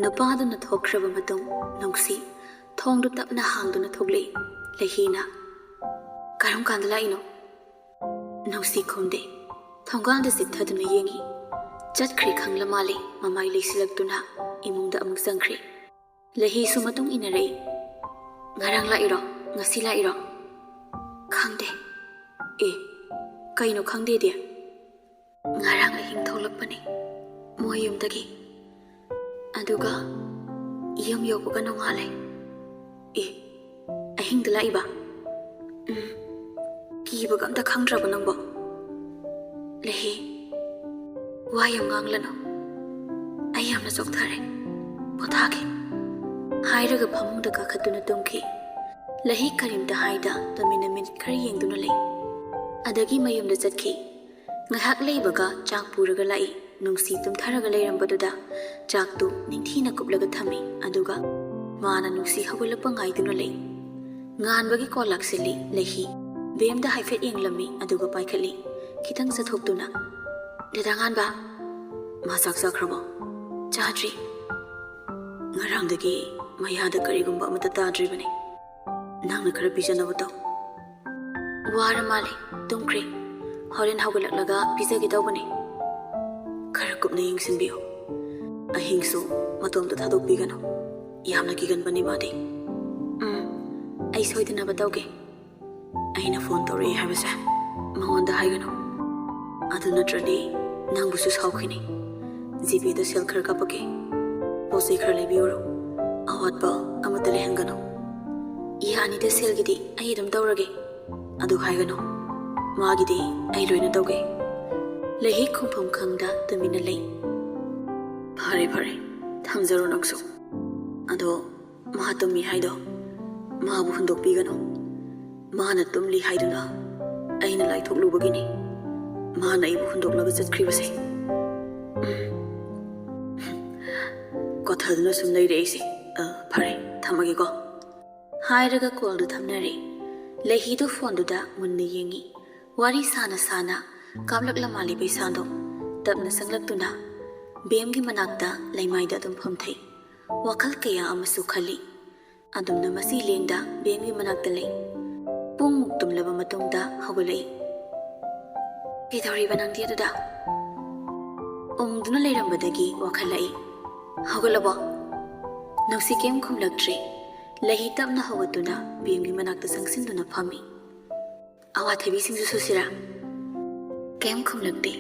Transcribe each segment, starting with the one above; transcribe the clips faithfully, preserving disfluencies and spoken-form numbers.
ꯅꯨꯄꯥꯗꯨꯅ ꯊꯣꯛꯈ꯭ꯔꯕ ꯃꯇꯨꯡ ꯅꯨꯡꯁꯤ ꯊꯣꯡꯗꯨ ꯇꯞꯅ ꯍꯥꯡꯗꯨꯅ ꯊꯣꯛꯂꯛꯏ꯫ ꯂꯩꯍꯤꯅ, "ꯀꯔꯝ ꯀꯥꯟꯗ ꯂꯥꯛꯏꯅꯣ?" ꯅꯨꯡꯁꯤ ꯈꯨꯝꯗꯦ꯫ ꯊꯣꯡꯒꯥꯜꯗ ꯆꯤꯞꯊꯗꯨꯅ ꯌꯦꯡꯏ꯫ ꯆꯠꯈ꯭ꯔꯦ ꯈꯪꯂ ꯃꯥꯜꯂꯦ꯫ ꯃꯃꯥꯏ ꯂꯩꯁꯤꯜꯂꯛꯇꯨꯅ ꯏꯃꯨꯡꯗ ꯑꯃꯨꯛ ꯆꯪꯈ꯭ꯔꯦ꯫ ꯂꯩꯍꯤꯁꯨ ꯃꯇꯨꯡ ꯏꯟꯅꯔꯛꯏ꯫ "ꯉꯔꯥꯡ ꯂꯥꯛꯏꯔꯣ? ꯉꯁꯤ ꯂꯥꯛꯏꯔꯣ?" "ꯈꯪꯗꯦ꯫" "ꯑꯦ, ꯀꯩꯅꯣ ꯈꯪꯗꯦꯗꯤ?" "ꯉꯔꯥꯡ ꯑꯍꯤꯡ ꯊꯣꯛꯂꯛꯄꯅꯤ ꯃꯣꯏ ꯌꯨꯝꯗꯒꯤ꯫ ꯑꯗꯨꯒ ꯌꯨꯝ ꯌꯧꯕꯒ ꯅꯣꯡꯉꯥꯜꯂꯦ꯫" "ꯑꯦ, ꯑꯍꯤꯡꯗ ꯂꯥꯛꯏꯕ?" "ꯎꯝ꯫ ꯀꯤꯕꯒ ꯑꯝꯇ ꯈꯪꯗ꯭ꯔꯕ ꯅꯪꯕꯣ?" "ꯂꯩꯍꯤ, ꯋꯥ ꯌꯥꯝ ꯉꯥꯡꯂꯅꯨ꯫ ꯑꯩ ꯌꯥꯝꯅ ꯆꯣꯛꯊꯔꯦ꯫ ꯄꯣꯊꯥꯒꯦ꯫" ꯍꯥꯏꯔꯒ ꯐꯃꯨꯡꯗ ꯀꯥꯈꯠꯇꯨꯅ ꯇꯨꯝꯈꯤ꯫ ꯂꯩꯍꯤ ꯀꯔꯤꯝꯇ ꯍꯥꯏꯗ ꯇꯨꯃꯤꯟꯅ ꯃꯤꯅꯤꯠ ꯈꯔ ꯌꯦꯡꯗꯨꯅ ꯂꯩ꯫ ꯑꯗꯒꯤ ꯃꯌꯨꯝꯗ ꯆꯠꯈꯤ꯫ ꯉꯥꯏꯍꯥꯛ ꯂꯩꯕꯒ ꯆꯥꯛ ꯄꯨꯔꯒ ꯂꯥꯛꯏ꯫ ꯅꯨꯡꯁꯤ ꯇꯨꯝꯊꯔꯒ ꯂꯩꯔꯝꯕꯗꯨꯗ ꯆꯥꯛꯇꯨ ꯅꯤꯡꯊꯤꯅ ꯀꯨꯞꯂꯒ ꯊꯝꯃꯤ꯫ ꯑꯗꯨꯒ ꯃꯥꯅ ꯅꯨꯡꯁꯤ ꯍꯧꯒꯠꯂꯛꯄ ꯉꯥꯏꯗꯨꯅ ꯂꯩ꯫ ꯉꯥꯟꯕꯒꯤ ꯀꯣꯜ ꯂꯥꯛꯁꯤꯜꯂꯤ꯫ ꯂꯩꯍꯤ ꯕꯦꯝꯗ ꯍꯥꯏꯐꯦꯠ ꯌꯦꯡꯂꯝꯃꯤ, ꯑꯗꯨꯒ ꯄꯥꯏꯈꯠꯂꯤ, ꯈꯤꯇꯪ ꯆꯠꯊꯣꯛꯇꯨꯅ꯫ "ꯗꯗꯥ ꯉꯥꯟꯕ, ꯃꯥ ꯆꯥꯛ ꯆꯥꯈ꯭ꯔꯕꯣ?" "ꯆꯥꯗ꯭ꯔꯤ꯫ ꯉꯔꯥꯡꯗꯒꯤ ꯃꯌꯥꯗ ꯀꯔꯤꯒꯨꯝꯕ ꯑꯃꯠꯇ ꯇꯥꯗ꯭ꯔꯤꯕꯅꯤ꯫ ꯅꯪꯅ ꯈꯔ ꯄꯤꯖꯅꯕ ꯇꯧ꯫" "ꯋꯥꯔ ꯃꯥꯜꯂꯦ, ꯇꯨꯝꯈ꯭ꯔꯦ꯫ ꯍꯣꯔꯦꯟ ꯍꯧꯒꯠꯂꯛꯂꯒ ꯄꯤꯖꯒꯦ ꯇꯧꯕꯅꯦ꯫" "ꯈꯔ ꯀꯨꯞꯅ ꯌꯦꯡꯁꯤꯟꯕꯤꯌꯨ꯫ ꯑꯍꯤꯡꯁꯨ ꯃꯇꯣꯝꯇ ꯊꯥꯗꯣꯛꯄꯤꯒꯅꯨ꯫ ꯌꯥꯝꯅ ꯀꯤꯒꯟꯕꯅꯤ ꯃꯥꯗꯤ꯫" "ꯎꯝ, ꯑꯩ ꯁꯣꯏꯗꯅꯕ ꯇꯧꯒꯦ꯫" "ꯑꯩꯅ ꯐꯣꯟ ꯇꯧꯔꯛꯏ ꯍꯥꯏꯕꯁꯦ ꯃꯉꯣꯟꯗ ꯍꯥꯏꯒꯅꯨ꯫ ꯑꯗꯨ ꯅꯠꯇ꯭ꯔꯗꯤ ꯅꯪꯕꯨꯁꯨ ꯁꯥꯎꯈꯤꯅꯤ꯫ ꯖꯤꯄꯦꯗ ꯁꯦꯜ ꯈꯔ ꯀꯥꯞꯄꯛꯀꯦ꯫ ꯄꯣꯠ ꯆꯩ ꯈꯔ ꯂꯩꯕꯤꯌꯨꯔꯣ? ꯑꯋꯥꯠꯄ ꯑꯃꯠꯇ ꯂꯩꯍꯟꯒꯅꯨ꯫" "ꯌꯥꯅꯤꯗ, ꯁꯦꯜꯒꯤꯗꯤ ꯑꯩ ꯑꯗꯨꯝ ꯇꯧꯔꯒꯦ꯫" "ꯑꯗꯨ ꯍꯥꯏꯒꯅꯨ꯫ ꯃꯥꯒꯤꯗꯤ ꯑꯩ ꯂꯣꯏꯅ ꯇꯧꯒꯦ꯫" ꯂꯩꯍꯤ ꯈꯨꯝꯐꯝ ꯈꯪꯗ ꯇꯨꯃꯤꯟꯅ ꯂꯩ꯫ "ꯐꯔꯦ, ꯐꯔꯦ꯫ ꯊꯝꯖꯔꯣ ꯅꯪꯁꯨ꯫ ꯑꯗꯣ ꯃꯥ ꯇꯨꯝꯃꯤ ꯍꯥꯏꯗꯣ ꯃꯥꯕꯨ ꯍꯨꯟꯗꯣꯛꯄꯤꯒꯅꯨ꯫ ꯃꯥꯅ ꯇꯨꯝꯂꯤ ꯍꯥꯏꯗꯨꯅ ꯑꯩꯅ ꯂꯥꯏꯊꯣꯛꯂꯨꯕꯒꯤꯅꯤ꯫ ꯃꯥꯅ ꯑꯩꯕꯨ ꯍꯨꯟꯗꯣꯛꯂꯒ ꯆꯠꯈ꯭ꯔꯤꯕꯁꯦ꯫" "ꯎꯝ꯫ ꯀꯣꯊꯗꯨꯅ ꯁꯨꯝ ꯂꯩꯔꯦ ꯑꯩꯁꯦ꯫ ꯑ, ꯐꯔꯦ, ꯊꯝꯃꯒꯦꯀꯣ꯫" ꯍꯥꯏꯔꯒ ꯀꯣꯜꯗꯨ ꯊꯝꯅꯔꯦ꯫ ꯂꯩꯍꯤꯗꯨ ꯐꯣꯟꯗꯨꯗ ꯃꯨꯟꯅ ꯌꯦꯡꯉꯤ꯫ ꯋꯥꯔꯤ ꯁꯥꯅ ꯁꯥꯅ ꯀꯥꯞꯂꯛꯂ ꯃꯥꯜꯂꯤ ꯄꯩꯁꯥꯗꯣ꯫ ꯇꯞꯅ ꯆꯪꯂꯛꯇꯨꯅ ꯕꯦꯝꯒꯤ ꯃꯅꯥꯛꯇ ꯂꯩꯃꯥꯏꯗ ꯑꯗꯨꯝ ꯐꯝꯊꯩ꯫ ꯋꯥꯈꯜ ꯀꯌꯥ ꯑꯃꯁꯨ ꯈꯜꯂꯤ꯫ ꯑꯗꯨꯝꯅ ꯃꯁꯤ ꯂꯦꯡꯗ ꯕꯦꯝꯒꯤ ꯃꯅꯥꯛꯇ ꯂꯩ꯫ ꯄꯨꯡꯃꯨꯛ ꯇꯨꯝꯂꯕ ꯃꯇꯨꯡꯗ ꯍꯧꯒꯠꯂꯛꯏ꯫ "ꯀꯩꯗꯧꯔꯤꯕ ꯅꯪꯗꯤ ꯑꯗꯨꯗ?" ꯎꯪꯗꯨꯅ ꯂꯩꯔꯝꯕꯗꯒꯤ ꯋꯥꯈꯜꯂꯛꯏ꯫ "ꯍꯧꯒꯠꯂꯕꯣ?" ꯅꯨꯡꯁꯤ ꯀꯩꯝ ꯈꯨꯝꯂꯛꯇ꯭ꯔꯦ꯫ ꯂꯩꯍꯤ ꯇꯞꯅ ꯍꯧꯒꯠꯇꯨꯅ ꯕꯦꯝꯒꯤ ꯃꯅꯥꯛꯇ ꯆꯪꯁꯤꯟꯗꯨꯅ ꯐꯝꯃꯤ꯫ "ꯑꯋꯥꯊꯕꯤꯁꯤꯡꯁꯨ ꯁꯨꯁꯤꯔꯥ?" ꯀꯩꯝ ꯈꯨꯝꯂꯛꯇꯦ꯫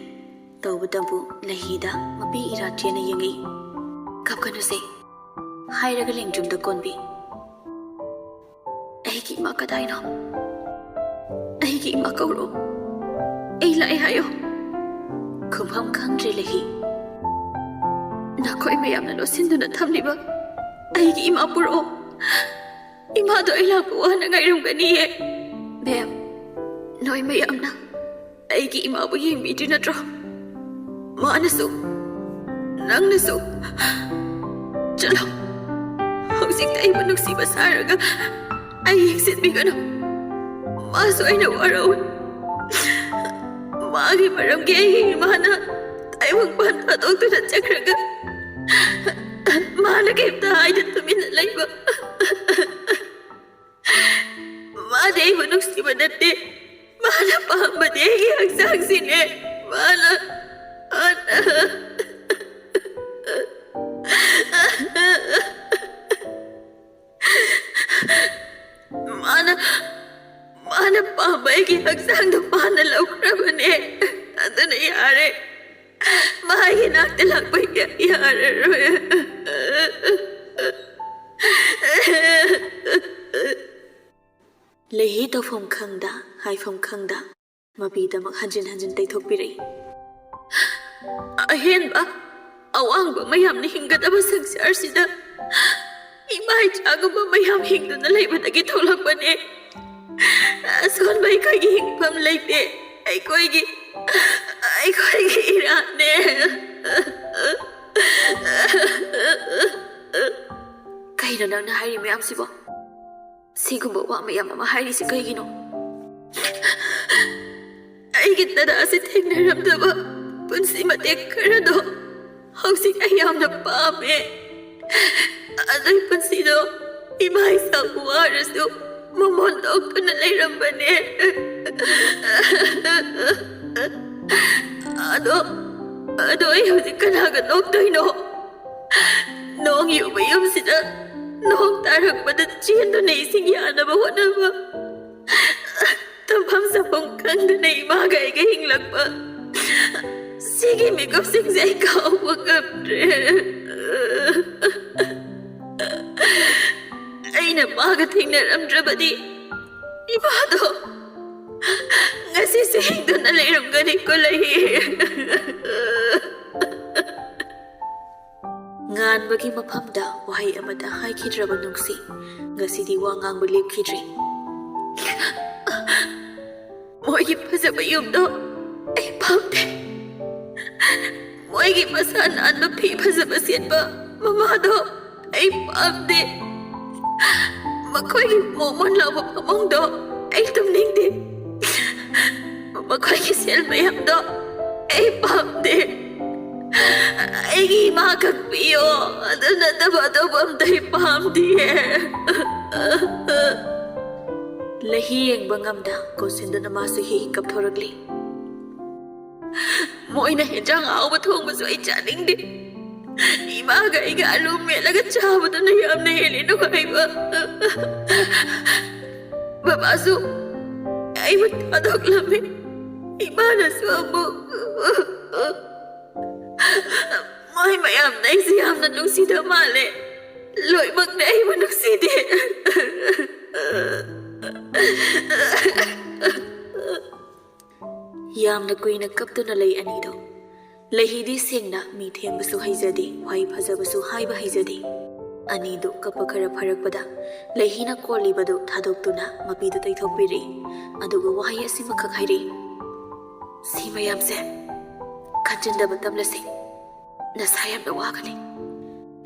ꯇꯧꯕꯇꯕꯨ ꯂꯩꯍꯤꯗ ꯃꯄꯤ ꯏꯔꯥ ꯆꯦꯟꯅ ꯌꯦꯡꯉꯛꯏ꯫ "ꯀꯞꯀꯅꯨꯁꯦ, ꯍꯥꯏꯔꯒ ꯂꯦꯡꯗ꯭ꯔꯨꯝꯗ ꯀꯣꯟꯕꯤ꯫ "ꯑꯩꯒꯤ ꯏꯃꯥ ꯀꯗꯥꯏꯅꯣ? ꯑꯩꯒꯤ ꯏꯃꯥ ꯀꯧꯔꯣ꯫ ꯑꯩ ꯂꯥꯛꯑꯦ ꯍꯥꯏꯌꯣ꯫" ꯈꯨꯝꯐꯝ ꯈꯪꯗ꯭ꯔꯦ ꯂꯩꯍꯤ꯫ "ꯅꯈꯣꯏ ꯃꯌꯥꯝꯅ ꯂꯣꯠꯁꯤꯟꯗꯨꯅ ꯊꯝꯂꯤꯕ ꯑꯩꯒꯤ ꯏꯃꯥ ꯄꯨꯔꯛꯑꯣ꯫ ꯏꯃꯥꯗꯣ ꯑꯩ ꯂꯥꯛꯄ ꯋꯥꯅ ꯉꯥꯏꯔꯝꯒꯅꯤꯌꯦ꯫" "ꯕꯦꯝ, ꯅꯣꯏ ꯃꯌꯥꯝꯅ ꯑꯩꯒꯤ ꯏꯃꯥꯕꯨ ꯌꯦꯡꯕꯤꯗ꯭ꯔꯤ ꯅꯠꯇ꯭ꯔꯣ? ꯃꯥꯅꯁꯨ, ꯅꯪꯅꯁꯨ꯫ ꯆꯠꯂꯣ, ꯍꯧꯖꯤꯛꯇ ꯑꯩꯕꯨ ꯅꯨꯡꯁꯤꯕ ꯁꯥꯔꯒ ꯑꯩ ꯌꯦꯡꯁꯤꯟꯕꯤꯒꯅꯨ꯫ ꯃꯥꯁꯨ ꯑꯩꯅ ꯋꯥꯔꯧꯏ꯫ ꯃꯥꯒꯤ ꯃꯔꯝꯒꯤ ꯑꯩꯒꯤ ꯏꯃꯥꯅ ꯇꯥꯏꯕꯪꯄꯥꯟ ꯊꯥꯗꯣꯛꯇꯨꯅ ꯆꯠꯈ꯭ꯔꯒ ꯃꯥꯅ ꯀꯩꯝꯇ ꯍꯥꯏꯗ ꯇꯨꯃꯤꯟꯅ ꯂꯩꯕ꯫ ꯃꯥꯗꯤ ꯑꯩꯕꯨ ꯅꯨꯡꯁꯤꯕ ꯅꯠꯇꯦ꯫ ꯃꯥꯅ ꯄꯥꯝꯕꯗꯤ ꯑꯩꯒꯤ ꯍꯛꯆꯥꯡꯁꯤꯅꯦ꯫ ꯃꯥꯅ, ꯃꯥꯅ, ꯃꯥꯅ, ꯃꯥꯅ ꯄꯥꯝꯕ ꯑꯩꯒꯤ ꯍꯛꯆꯥꯡꯗꯣ ꯃꯥꯅ ꯂꯧꯈ꯭ꯔꯕꯅꯦ꯫ ꯑꯗꯨꯅ ꯌꯥꯔꯦ꯫ ꯃꯥꯒꯤ ꯅꯥꯛꯇ ꯂꯥꯛꯄ ꯌꯥ-, ꯌꯥꯔꯔꯣꯏ꯫" ꯂꯩꯍꯤ ꯇꯧꯐꯝ ꯈꯪꯗ, ꯍꯥꯏꯐꯝ ꯈꯪꯗ, ꯃꯄꯤꯗꯃꯛ ꯍꯟꯖꯤꯟ ꯍꯟꯖꯤꯟ ꯇꯩꯊꯣꯛꯄꯤꯔꯛꯏ꯫ "ꯑꯍꯦꯟꯕ ꯑꯋꯥꯡꯕ ꯃꯌꯥꯝꯅ ꯍꯤꯡꯒꯗꯕ ꯁꯪꯁꯥꯔꯁꯤꯗ ꯏꯃꯥ ꯏꯆꯥꯒꯨꯝꯕ ꯃꯌꯥꯝ ꯍꯤꯡꯗꯨꯅ ꯂꯩꯕꯗꯒꯤ ꯊꯣꯛꯂꯛꯄꯅꯦ꯫ ꯑꯁꯣꯟꯕ ꯑꯩꯈꯣꯏꯒꯤ ꯍꯤꯡꯐꯝ ꯂꯩꯇꯦ꯫ ꯑꯩꯈꯣꯏꯒꯤ, ꯑꯩꯈꯣꯏꯒꯤ ꯏꯔꯥꯟꯅꯦ꯫" "ꯀꯩꯅꯣ ꯅꯪꯅ ꯍꯥꯏꯔꯤ ꯃꯌꯥꯝꯁꯤꯕꯣ? ꯁꯤꯒꯨꯝꯕ ꯋꯥ ꯃꯌꯥꯝ ꯑꯃ ꯍꯥꯏꯔꯤꯁꯤ ꯀꯩꯒꯤꯅꯣ?" "ꯑꯩꯒꯤ ꯗꯗꯥꯁꯤ ꯊꯦꯡꯅꯔꯝꯗꯕ ꯄꯨꯟꯁꯤ ꯃꯇꯦꯛ ꯈꯔꯗꯣ ꯍꯧꯖꯤꯛ ꯑꯩ ꯌꯥꯝꯅ ꯄꯥꯝꯃꯦ꯫ ꯑꯗꯨꯏ ꯄꯨꯟꯁꯤꯗꯣ ꯏꯃꯥ ꯏꯆꯥꯕꯨ ꯋꯥꯔꯁꯨ ꯃꯃꯣꯟ ꯅꯣꯛꯇꯨꯅ ꯂꯩꯔꯝꯕꯅꯦ꯫ ꯑꯗꯣ ꯑꯗꯣ ꯑꯩ ꯍꯧꯖꯤꯛ ꯀꯅꯥꯒ ꯅꯣꯛꯇꯣꯏꯅꯣ? ꯅꯣꯡ ꯌꯨꯕ ꯌꯨꯝꯁꯤꯗ ꯅꯣꯡ ꯇꯥꯔꯛꯄꯗ ꯆꯦꯟꯗꯨꯅ ꯏꯁꯤꯡ ꯌꯥꯅꯕ ꯍꯣꯠꯅꯕ, ꯇꯨꯝꯐꯝ ꯆꯥꯐꯝ ꯈꯪꯗꯅ ꯏꯃꯥꯒ ꯑꯩꯒ ꯍꯤꯡꯂꯛꯄ, ꯁꯤꯒꯤ ꯃꯤꯀꯨꯞꯁꯤꯡꯁꯦ ꯑꯩ ꯀꯥꯎꯕ ꯉꯝꯗ꯭ꯔꯦ꯫ ꯑꯩꯅ ꯃꯥꯒ ꯊꯦꯡꯅꯔꯝꯗ꯭ꯔꯕꯗꯤ ꯏꯃꯥꯗꯣ ꯉꯁꯤꯁꯨ ꯍꯤꯡꯗꯨꯅ ꯂꯩꯔꯝꯒꯅꯤꯀꯣ, ꯂꯩꯍꯤ꯫ ꯉꯥꯟꯕꯒꯤ ꯃꯐꯝꯗ ꯋꯥꯍꯩ ꯑꯃꯠꯇ ꯍꯥꯏꯈꯤꯗ꯭ꯔꯕ ꯅꯨꯡꯁꯤ ꯉꯁꯤꯗꯤ ꯋꯥ ꯉꯥꯡꯕ ꯂꯦꯞꯈꯤꯗ꯭ꯔꯦ꯫ ꯃꯣꯏꯒꯤ ꯐꯖꯕ ꯌꯨꯝꯗꯣ ꯑꯩ ꯄꯥꯝꯗꯦ꯫ ꯃꯣꯏꯒꯤ ꯃꯁꯥ ꯅꯥꯟꯕ ꯐꯤ ꯐꯖꯕ ꯁꯦꯠꯄ ꯃꯃꯥꯗꯣ ꯑꯩ ꯄꯥꯝꯗꯦ꯫ ꯃꯈꯣꯏꯒꯤ ꯃꯣꯃꯣꯟ ꯂꯥꯎꯕ ꯐꯃꯨꯡꯗꯣ ꯑꯩ ꯇꯨꯝꯅꯤꯡꯗꯦ꯫ ꯃꯈꯣꯏꯒꯤ ꯁꯦꯜ ꯃꯌꯥꯝꯗꯣ ꯑꯩ ꯄꯥꯝꯗꯦ꯫ ꯑꯩꯒꯤ ꯏꯃꯥ ꯈꯛ ꯄꯤꯌꯣ꯫ ꯑꯗꯨ ꯅꯠꯇꯕ ꯑꯇꯣꯞꯄ ꯑꯝꯇ ꯑꯩ ꯄꯥꯝꯗꯤꯌꯦ꯫ ꯂꯩꯍꯤ ꯌꯦꯡꯕ ꯉꯝꯗ ꯀꯣꯟꯁꯤꯟꯗꯨꯅ ꯃꯥꯁꯨ ꯍꯤ ꯍꯤ ꯀꯞꯊꯣꯔꯛꯂꯤ꯫ ꯃꯣꯏꯅ ꯍꯦꯟꯖꯥꯡ ꯑꯍꯥꯎꯕ ꯊꯣꯡꯕꯁꯨ ꯑꯩ ꯆꯥꯅꯤꯡꯗꯦ꯫ ꯏꯃꯥꯒ ꯑꯩꯒ ꯑꯂꯨ ꯃꯦꯠꯂꯒ ꯆꯥꯕꯗꯨꯅ ꯌꯥꯝꯅ ꯍꯦꯜꯂꯤ ꯅꯨꯡꯉꯥꯏꯕ꯫ ꯕꯕꯥꯁꯨ ꯑꯩꯕꯨ ꯊꯥꯗꯣꯛꯂꯝꯃꯤ꯫ ꯏꯃꯥꯅꯁꯨ ꯑꯃꯨꯛ꯫ ꯃꯣꯏ ꯃꯌꯥꯝꯅ ꯑꯩꯁꯦ ꯌꯥꯝꯅ ꯅꯨꯡꯁꯤꯗꯕ ꯃꯥꯜꯂꯦ꯫ ꯂꯣꯏꯅꯃꯛꯅ ꯑꯩꯕꯨ ꯅꯨꯡꯁꯤꯗꯦ꯫ ꯌꯥꯝꯅ ꯀꯨꯏꯅ ꯀꯞꯇꯨꯅ ꯂꯩ ꯑꯅꯤꯗꯣ꯫ ꯂꯩꯍꯤꯗꯤ ꯁꯦꯡꯅ ꯃꯤ ꯊꯦꯝꯕꯁꯨ ꯍꯩꯖꯗꯦ, ꯋꯥꯍꯩ ꯐꯖꯕꯁꯨ ꯍꯥꯏꯕ ꯍꯩꯖꯗꯦ꯫ ꯑꯅꯤꯗꯨ ꯀꯞꯄ ꯈꯔ ꯐꯔꯛꯄꯗ ꯂꯩꯍꯤꯅ ꯀꯣꯜꯂꯤꯕꯗꯨ ꯊꯥꯗꯣꯛꯇꯨꯅ ꯃꯄꯤꯗꯨ ꯇꯩꯊꯣꯛꯄꯤꯔꯛꯏ꯫ ꯑꯗꯨꯒ ꯋꯥꯍꯩ ꯑꯁꯤꯃꯈꯛ ꯍꯥꯏꯔꯛꯏ, "ꯁꯤ ꯃꯌꯥꯝꯁꯦ ꯈꯟꯖꯤꯟꯗꯕ ꯇꯝꯂꯁꯤ꯫ ꯅꯁꯥ ꯌꯥꯝꯅ ꯋꯥꯒꯅꯤ꯫"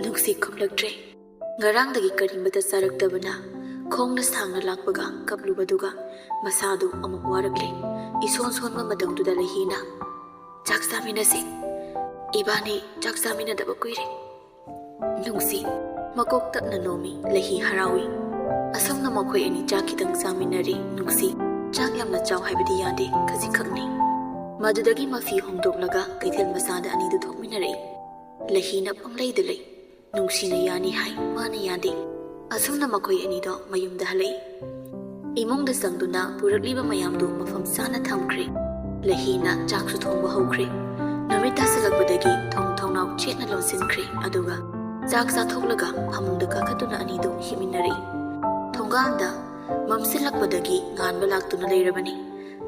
ꯅꯨꯡꯁꯤ ꯈꯨꯝꯂꯛꯇ꯭ꯔꯦ꯫ ꯉꯔꯥꯡꯗꯒꯤ ꯀꯔꯤꯃꯠꯇ ꯆꯥꯔꯛꯇꯕꯅ ꯈꯣꯡꯅ ꯁꯥꯡꯅ ꯂꯥꯛꯄꯒ ꯀꯞꯂꯨꯕꯗꯨꯒ ꯃꯁꯥꯗꯨ ꯑꯃꯨꯛ ꯋꯥꯔꯛꯂꯦ꯫ ꯏꯁꯣꯟ ꯁꯣꯟꯕ ꯃꯇꯝꯗꯨꯗ ꯂꯩꯍꯤꯅ, "ꯆꯥꯛ ꯆꯥꯃꯤꯟꯅꯁꯤ꯫ ꯏꯕꯥꯅꯤ ꯆꯥꯛ ꯆꯥꯃꯤꯟꯅꯗꯕ ꯀꯨꯏꯔꯦ꯫" ꯅꯨꯡꯁꯤ꯫ ꯃꯀꯣꯛ ꯇꯞꯅ ꯅꯣꯝꯃꯤ꯫ ꯂꯩꯍꯤ ꯍꯔꯥꯎꯏ꯫ ꯑꯁꯨꯝꯅ ꯃꯈꯣꯏ ꯑꯅꯤ ꯆꯥꯛ ꯈꯤꯇꯪ ꯆꯥꯃꯤꯟꯅꯔꯤ꯫ ꯅꯨꯡꯁꯤ꯫ ꯆꯥꯛ ꯌꯥꯝꯅ ꯆꯥꯎ ꯍꯥꯏꯕꯗꯤ ꯌꯥꯗꯦ, ꯈꯖꯤꯛꯈꯛꯅꯤ꯫ ꯃꯗꯨꯗꯒꯤ ꯃꯐꯤ ꯍꯣꯡꯗꯣꯛꯂꯒ ꯀꯩꯊꯦꯜ ꯃꯆꯥꯗ ꯑꯅꯤꯗꯨ ꯊꯣꯛꯃꯤꯟꯅꯔꯛꯏ꯫ ꯂꯩꯍꯤꯅ ꯄꯪꯂꯩꯗ ꯂꯩ꯫ ꯅꯨꯡꯁꯤꯅ ꯌꯥꯅꯤ ꯍꯥꯏ, ꯃꯥꯅ ꯌꯥꯗꯦ꯫ ꯑꯁꯨꯝꯅ ꯃꯈꯣꯏ ꯑꯅꯤꯗꯣ ꯃꯌꯨꯝꯗ ꯍꯜꯂꯛꯏ꯫ ꯏꯃꯨꯡꯗ ꯆꯪꯗꯨꯅ ꯄꯨꯔꯛꯂꯤꯕ ꯃꯌꯥꯝꯗꯨ ꯃꯐꯝ ꯆꯥꯅ ꯊꯝꯈ꯭ꯔꯦ꯫ ꯂꯩꯍꯤꯅ ꯆꯥꯛꯁꯨ ꯊꯣꯡꯕ ꯍꯧꯈ꯭ꯔꯦ꯫ ꯅꯨꯃꯤꯠ ꯇꯥꯁꯤꯜꯂꯛꯄꯗꯒꯤ ꯊꯣꯡ ꯊꯣꯡꯅꯥꯎ ꯆꯦꯠꯅ ꯂꯣꯟꯁꯤꯟꯈ꯭ꯔꯦ, ꯑꯗꯨꯒ ꯆꯥꯛ ꯆꯥꯊꯣꯛꯂꯒ ꯐꯃꯨꯡꯗ ꯀꯥꯈꯠꯇꯨꯅ ꯑꯅꯤꯗꯨ ꯍꯤꯞꯃꯤꯟꯅꯔꯛꯏ꯫ ꯊꯣꯡꯒꯥꯟꯗ ꯃꯝꯁꯤꯜꯂꯛꯄꯗꯒꯤ ꯉꯥꯟꯕ ꯂꯥꯛꯇꯨꯅ ꯂꯩꯔꯕꯅꯤ꯫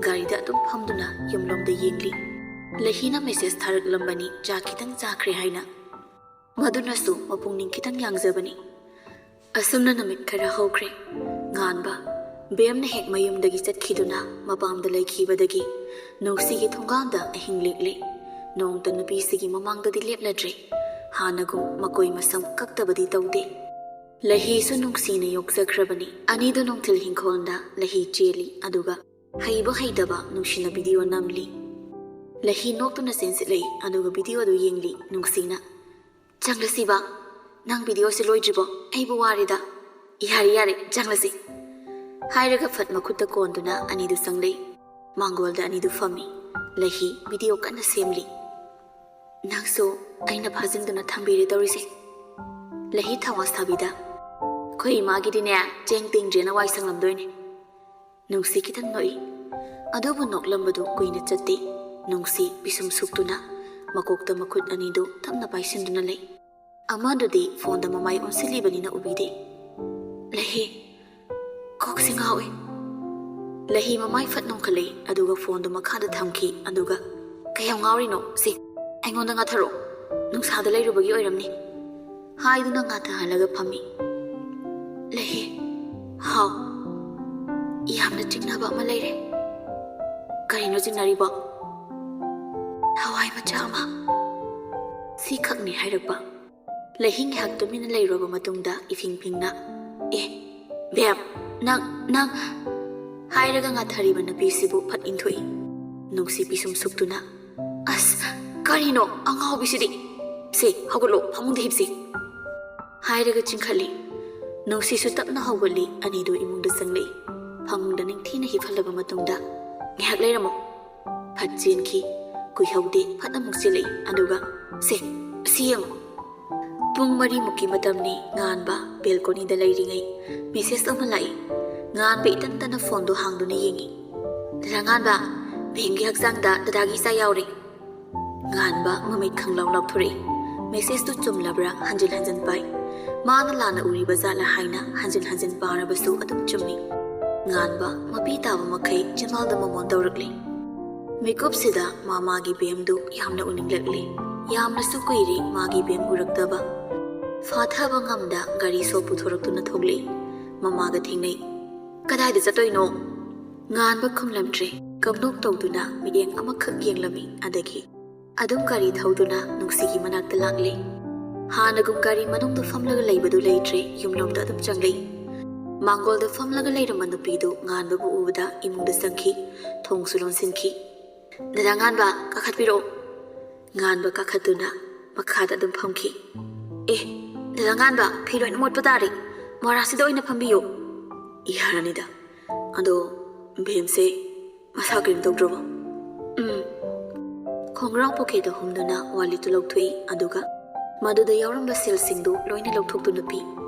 ꯒꯥꯔꯤꯗ ꯑꯗꯨꯝ ꯐꯝꯗꯨꯅ ꯌꯨꯝꯂꯣꯝꯗ ꯌꯦꯡꯂꯤ꯫ ꯂꯩꯍꯤꯅ ꯃꯦꯁꯦꯖ ꯊꯥꯔꯛꯂꯝꯕꯅꯤ, ꯆꯥꯛ ꯈꯤꯇꯪ ꯆꯥꯈ꯭ꯔꯦ ꯍꯥꯏꯅ꯫ ꯃꯗꯨꯅꯁꯨ ꯃꯄꯨꯛꯅꯤꯡ ꯈꯤꯇꯪ ꯌꯥꯡꯖꯕꯅꯤ꯫ ꯑꯁꯨꯝꯅ ꯅꯨꯃꯤꯠ ꯈꯔ ꯍꯧꯈ꯭ꯔꯦ꯫ ꯉꯥꯟꯕ, ꯕꯦꯝꯅ ꯍꯦꯛ ꯃꯌꯨꯝꯗꯒꯤ ꯆꯠꯈꯤꯗꯨꯅ ꯃꯄꯥꯝꯗ ꯂꯩꯈꯤꯕꯗꯒꯤ ꯅꯨꯡꯁꯤꯒꯤ ꯊꯣꯡꯒꯥꯟꯗ ꯑꯍꯤꯡ ꯂꯦꯛꯂꯦ꯫ ꯅꯣꯡꯃꯇ ꯅꯨꯄꯤꯁꯤꯒꯤ ꯃꯃꯥꯡꯗꯗꯤ ꯂꯦꯞꯂꯗ꯭ꯔꯦ꯫ ꯍꯥꯟꯅꯒꯨꯝ ꯃꯀꯣꯏ ꯃꯁꯝ ꯀꯛꯇꯕꯗꯤ ꯇꯧꯗꯦ꯫ ꯂꯩꯍꯤꯁꯨ ꯅꯨꯡꯁꯤꯅ ꯌꯣꯛꯆꯈ꯭ꯔꯕꯅꯤ꯫ ꯑꯅꯤꯗꯨ ꯅꯨꯡꯊꯤꯜ ꯍꯤꯡꯈꯣꯜꯗ ꯂꯩꯍꯤ ꯆꯦꯜꯂꯤ, ꯑꯗꯨꯒ ꯍꯩꯕ ꯍꯩꯇꯕ ꯅꯨꯡꯁꯤꯅ ꯚꯤꯗꯤꯑꯣ ꯅꯝꯂꯤ꯫ ꯂꯩꯍꯤ ꯅꯣꯛꯇꯨꯅ ꯆꯦꯟꯁꯤꯜꯂꯛꯏ, ꯑꯗꯨꯒ ꯚꯤꯗꯤꯑꯣꯗꯨ ꯌꯦꯡꯂꯤ꯫ ꯅꯨꯡꯁꯤꯅ, "ꯆꯪꯂꯁꯤꯕ, ꯅꯪ ꯚꯤꯗꯤꯑꯣꯁꯤ ꯂꯣꯏꯗ꯭ꯔꯤꯕꯣ? ꯑꯩꯕꯨ ꯋꯥꯔꯦꯗ꯫ ꯌꯥꯔꯦ, ꯌꯥꯔꯦ, ꯆꯪꯂꯁꯤ," ꯍꯥꯏꯔꯒ ꯐꯠ ꯃꯈꯨꯠꯇ ꯀꯣꯟꯗꯨꯅ ꯑꯅꯤꯗꯨ ꯆꯪꯂꯛꯏ꯫ ꯃꯥꯡꯒꯣꯜꯗ ꯑꯅꯤꯗꯨ ꯐꯝꯃꯤ꯫ ꯂꯩꯍꯤ ꯚꯤꯗꯤꯑꯣ ꯀꯟꯅ ꯁꯦꯝꯂꯤ꯫ "ꯅꯪꯁꯨ ꯑꯩꯅ ꯐꯥꯖꯤꯟꯗꯨꯅ ꯊꯝꯕꯤꯔꯦ ꯇꯧꯔꯤꯁꯦ꯫ ꯂꯩꯍꯤ ꯊꯋꯥ ꯁꯥꯕꯤꯗ꯫ ꯑꯩꯈꯣꯏ ꯏꯃꯥꯒꯤꯗꯤꯅꯦ, ꯆꯦꯡ ꯇꯤꯡꯗ꯭ꯔꯦꯅ ꯋꯥꯏ ꯁꯪꯂꯝꯗꯣꯏꯅꯦ꯫" ꯅꯨꯡꯁꯤ ꯈꯤꯇꯪ ꯅꯣꯛꯏ꯫ ꯑꯗꯨꯕꯨ ꯅꯣꯛꯂꯝꯕꯗꯨ ꯀꯨꯏꯅ ꯆꯠꯇꯦ꯫ ꯅꯨꯡꯁꯤ ꯄꯤꯁꯨꯝ ꯁꯨꯛꯇꯨꯅ ꯃꯀꯣꯛꯇ ꯃꯈꯨꯠ ꯑꯅꯤꯗꯨ ꯇꯞꯅ ꯄꯥꯏꯁꯤꯟꯗꯨꯅ ꯂꯩ꯫ ꯑꯃꯗꯨꯗꯤ ꯐꯣꯟꯗ ꯃꯃꯥꯏ ꯑꯣꯟꯁꯤꯜꯂꯤꯕꯅꯤꯅ ꯎꯕꯤꯗꯦ꯫ "ꯂꯩꯍꯤ, ꯀꯣꯛꯁꯤ ꯉꯥꯎꯏ꯫" ꯂꯩꯍꯤ ꯃꯃꯥꯏ ꯐꯠ ꯅꯣꯡꯈꯠꯂꯛꯏ, ꯑꯗꯨꯒ ꯐꯣꯟꯗꯨ ꯃꯈꯥꯗ ꯊꯝꯈꯤ, ꯑꯗꯨꯒ, "ꯀꯌꯥꯝ ꯉꯥꯎꯔꯤꯅꯣ? ꯁꯤ, ꯑꯩꯉꯣꯟꯗ ꯉꯥꯊꯔꯛꯑꯣ꯫ ꯅꯨꯡꯁꯥꯗ ꯂꯩꯔꯨꯕꯒꯤ ꯑꯣꯏꯔꯝꯅꯤ," ꯍꯥꯏꯗꯨꯅ ꯉꯥꯊꯍꯜꯂꯒ ꯐꯝꯃꯤ꯫ "ꯂꯩꯍꯤ, ꯍꯥꯎ, ꯌꯥꯝꯅ ꯆꯤꯛꯅꯕ ꯑꯃ ꯂꯩꯔꯦ꯫" "ꯀꯔꯤꯅꯣ ꯆꯤꯡꯅꯔꯤꯕꯣ?" "ꯍꯋꯥꯏ ꯃꯆꯥ ꯑꯃ꯫" ꯁꯤꯈꯛꯅꯤ ꯍꯥꯏꯔꯛꯄ꯫ ꯂꯩꯍꯤ ꯉꯥꯏꯍꯥꯛ ꯇꯨꯃꯤꯟꯅ ꯂꯩꯔꯨꯔꯕ ꯃꯇꯨꯡꯗ ꯏꯐꯤꯡ ꯐꯤꯡꯅ, "ꯑꯦ, ꯕꯦꯝ, ꯅꯪ, ꯅꯪ," ꯍꯥꯏꯔꯒ ꯉꯥꯊꯔꯤꯕ ꯅꯨꯄꯤꯁꯤꯕꯨ ꯐꯠ ꯏꯟꯊꯣꯛꯏ꯫ ꯅꯨꯡꯁꯤ ꯄꯤꯁꯨꯝ ꯁꯨꯛꯇꯨꯅ, "ꯑꯁ, ꯀꯔꯤꯅꯣ ꯑꯉꯥꯎꯕꯤꯁꯤꯗꯤ? ꯁꯦ, ꯍꯧꯒꯠꯂꯣ, ꯐꯃꯨꯡꯗ ꯍꯤꯞꯁꯤ꯫" ꯍꯥꯏꯔꯒ ꯆꯤꯡꯈꯠꯂꯤ꯫ ꯅꯨꯡꯁꯤꯁꯨ ꯇꯞꯅ ꯍꯧꯒꯠꯂꯤ꯫ ꯑꯅꯤꯗꯨ ꯏꯃꯨꯡꯗ ꯆꯪꯂꯛꯏ꯫ ꯐꯃꯨꯡꯗ ꯅꯤꯡꯊꯤꯅ ꯍꯤꯞꯍꯜꯂꯕ ꯃꯇꯨꯡꯗ, "ꯉꯥꯏꯍꯥꯛ ꯂꯩꯔꯝꯃꯣ"꯫ ꯐꯠ ꯆꯦꯟꯈꯤ꯫ ꯀꯨꯏꯍꯧꯗꯦ, ꯐꯠ ꯑꯃꯨꯛ ꯆꯦꯜꯂꯛꯏ꯫ ꯑꯗꯨꯒ, "ꯁꯦ, ꯑꯁꯤ ꯌꯦꯡꯉꯣ"꯫ ꯄꯨꯡ ꯃꯔꯤꯃꯨꯛꯀꯤ ꯃꯇꯝꯅꯤ꯫ ꯉꯥꯟꯕ ꯕꯦꯜꯀꯣꯅꯤꯗ ꯂꯩꯔꯤꯉꯩ ꯃꯦꯁꯦꯖ ꯑꯃ ꯂꯥꯛꯏ꯫ ꯉꯥꯟꯕ ꯏꯇꯟ ꯇꯟꯅ ꯐꯣꯟꯗꯣ ꯍꯥꯡꯗꯨꯅ ꯌꯦꯡꯉꯤ꯫ "ꯗꯗꯥ ꯉꯥꯟꯕ, ꯚꯦꯝꯒꯤ ꯍꯛꯆꯥꯡꯗ ꯗꯗꯥꯒꯤ ꯏꯆꯥ ꯌꯥꯎꯔꯦ"꯫ ꯉꯥꯟꯕ ꯃꯃꯤꯠ ꯈꯪꯂꯥꯎ ꯂꯥꯎꯊꯣꯔꯛꯏ꯫ ꯃꯦꯁꯦꯖꯇꯨ ꯆꯨꯝꯂꯕ꯭ꯔꯥ ꯍꯟꯖꯤꯟ ꯍꯟꯖꯤꯟ ꯄꯥꯏ꯫ ꯃꯥꯅ ꯂꯥꯟꯅ ꯎꯔꯤꯕ ꯖꯥꯠꯂ ꯍꯥꯏꯅ ꯍꯟꯖꯤꯟ ꯍꯟꯖꯤꯟ ꯄꯥꯔꯕꯁꯨ ꯑꯗꯨꯝ ꯆꯨꯝꯃꯤ꯫ ꯉꯥꯟꯕ ꯃꯄꯤ ꯇꯥꯕ ꯃꯈꯩ ꯆꯤꯟꯕꯥꯜꯗ ꯃꯃꯣꯟ ꯇꯧꯔꯛꯂꯤ꯫ ꯃꯤꯀꯨꯞꯁꯤꯗ ꯃꯃꯥꯒꯤ ꯚꯦꯝꯗꯨ ꯌꯥꯝꯅ ꯎꯅꯤꯡꯂꯛꯂꯤ꯫ ꯌꯥꯝꯅꯁꯨ ꯀꯨꯏꯔꯦ ꯃꯥꯒꯤ ꯚꯦꯝ ꯎꯔꯛꯇꯕ꯫ ꯐꯥꯊꯕ ꯉꯝꯗ ꯒꯥꯔꯤ ꯁꯣ ꯄꯨꯊꯣꯔꯛꯇꯨꯅ ꯊꯣꯛꯂꯛꯏ꯫ ꯃꯃꯥꯒ ꯊꯦꯡꯅꯩ꯫ "ꯀꯗꯥꯏꯗ ꯆꯠꯇꯣꯏꯅꯣ?" ꯉꯥꯟꯕ ꯈꯨꯝꯂꯝꯗ꯭ꯔꯦ꯫ ꯀꯝꯅꯣꯛ ꯇꯧꯗꯨꯅ ꯃꯤꯠꯌꯦꯡ ꯑꯃꯈꯛ ꯌꯦꯡꯂꯝꯃꯤ꯫ ꯑꯗꯒꯤ ꯑꯗꯨꯝ ꯒꯥꯔꯤ ꯊꯧꯗꯨꯅ ꯅꯨꯡꯁꯤꯒꯤ ꯃꯅꯥꯛꯇ ꯂꯥꯛꯂꯦ꯫ ꯍꯥꯟꯅꯒꯨꯝ ꯒꯥꯔꯤ ꯃꯅꯨꯡꯗ ꯐꯝꯂꯒ ꯂꯩꯕꯗꯨ ꯂꯩꯇ꯭ꯔꯦ, ꯌꯨꯝꯂꯣꯝꯗ ꯑꯗꯨꯝ ꯆꯪꯂꯛꯏ꯫ ꯃꯥꯡꯒꯣꯜꯗ ꯐꯝꯂꯒ ꯂꯩꯔꯝꯕ ꯅꯨꯄꯤꯗꯨ ꯉꯥꯟꯕꯕꯨ ꯎꯕꯗ ꯏꯃꯨꯡꯗ ꯆꯪꯈꯤ, ꯊꯣꯡꯁꯨ ꯂꯣꯟꯁꯤꯟꯈꯤ꯫ "ꯗꯗꯥ ꯉꯥꯟꯕ, ꯀꯥꯈꯠꯄꯤꯔꯛꯑꯣ"꯫ ꯉꯥꯟꯕ ꯀꯥꯈꯠꯇꯨꯅ ꯃꯈꯥꯗ ꯑꯗꯨꯝ ꯐꯝꯈꯤ꯫ "ꯑꯦ, ꯗꯗꯥ ꯉꯥꯟꯕ, ꯐꯤ ꯂꯣꯏꯅ ꯃꯣꯠꯄ ꯇꯥꯔꯦ, ꯃꯣꯔꯥꯁꯤꯗ ꯑꯣꯏꯅ ꯐꯝꯕꯤꯌꯨ"꯫ "ꯌꯥꯔꯅꯤꯗ, ꯑꯗꯣ ꯚꯦꯝꯁꯦ ꯃꯁꯥ ꯀꯔꯤꯝ ꯇꯧꯗ꯭ꯔꯕꯣ?" "ꯎꯝ"꯫ ꯈꯣꯡꯒ꯭ꯔꯥꯎ ꯄꯣꯀꯦꯠꯇ ꯍꯨꯝꯗꯨꯅ ꯋꯥꯂꯦꯠꯇꯨ ꯂꯧꯊꯣꯛꯏ, ꯑꯗꯨꯒ ꯃꯗꯨꯗ ꯌꯥꯎꯔꯝꯕ ꯁꯦꯜꯁꯤꯡꯗꯨ ꯂꯣꯏꯅ ꯂꯧꯊꯣꯛꯇꯨꯅ ꯄꯤ꯫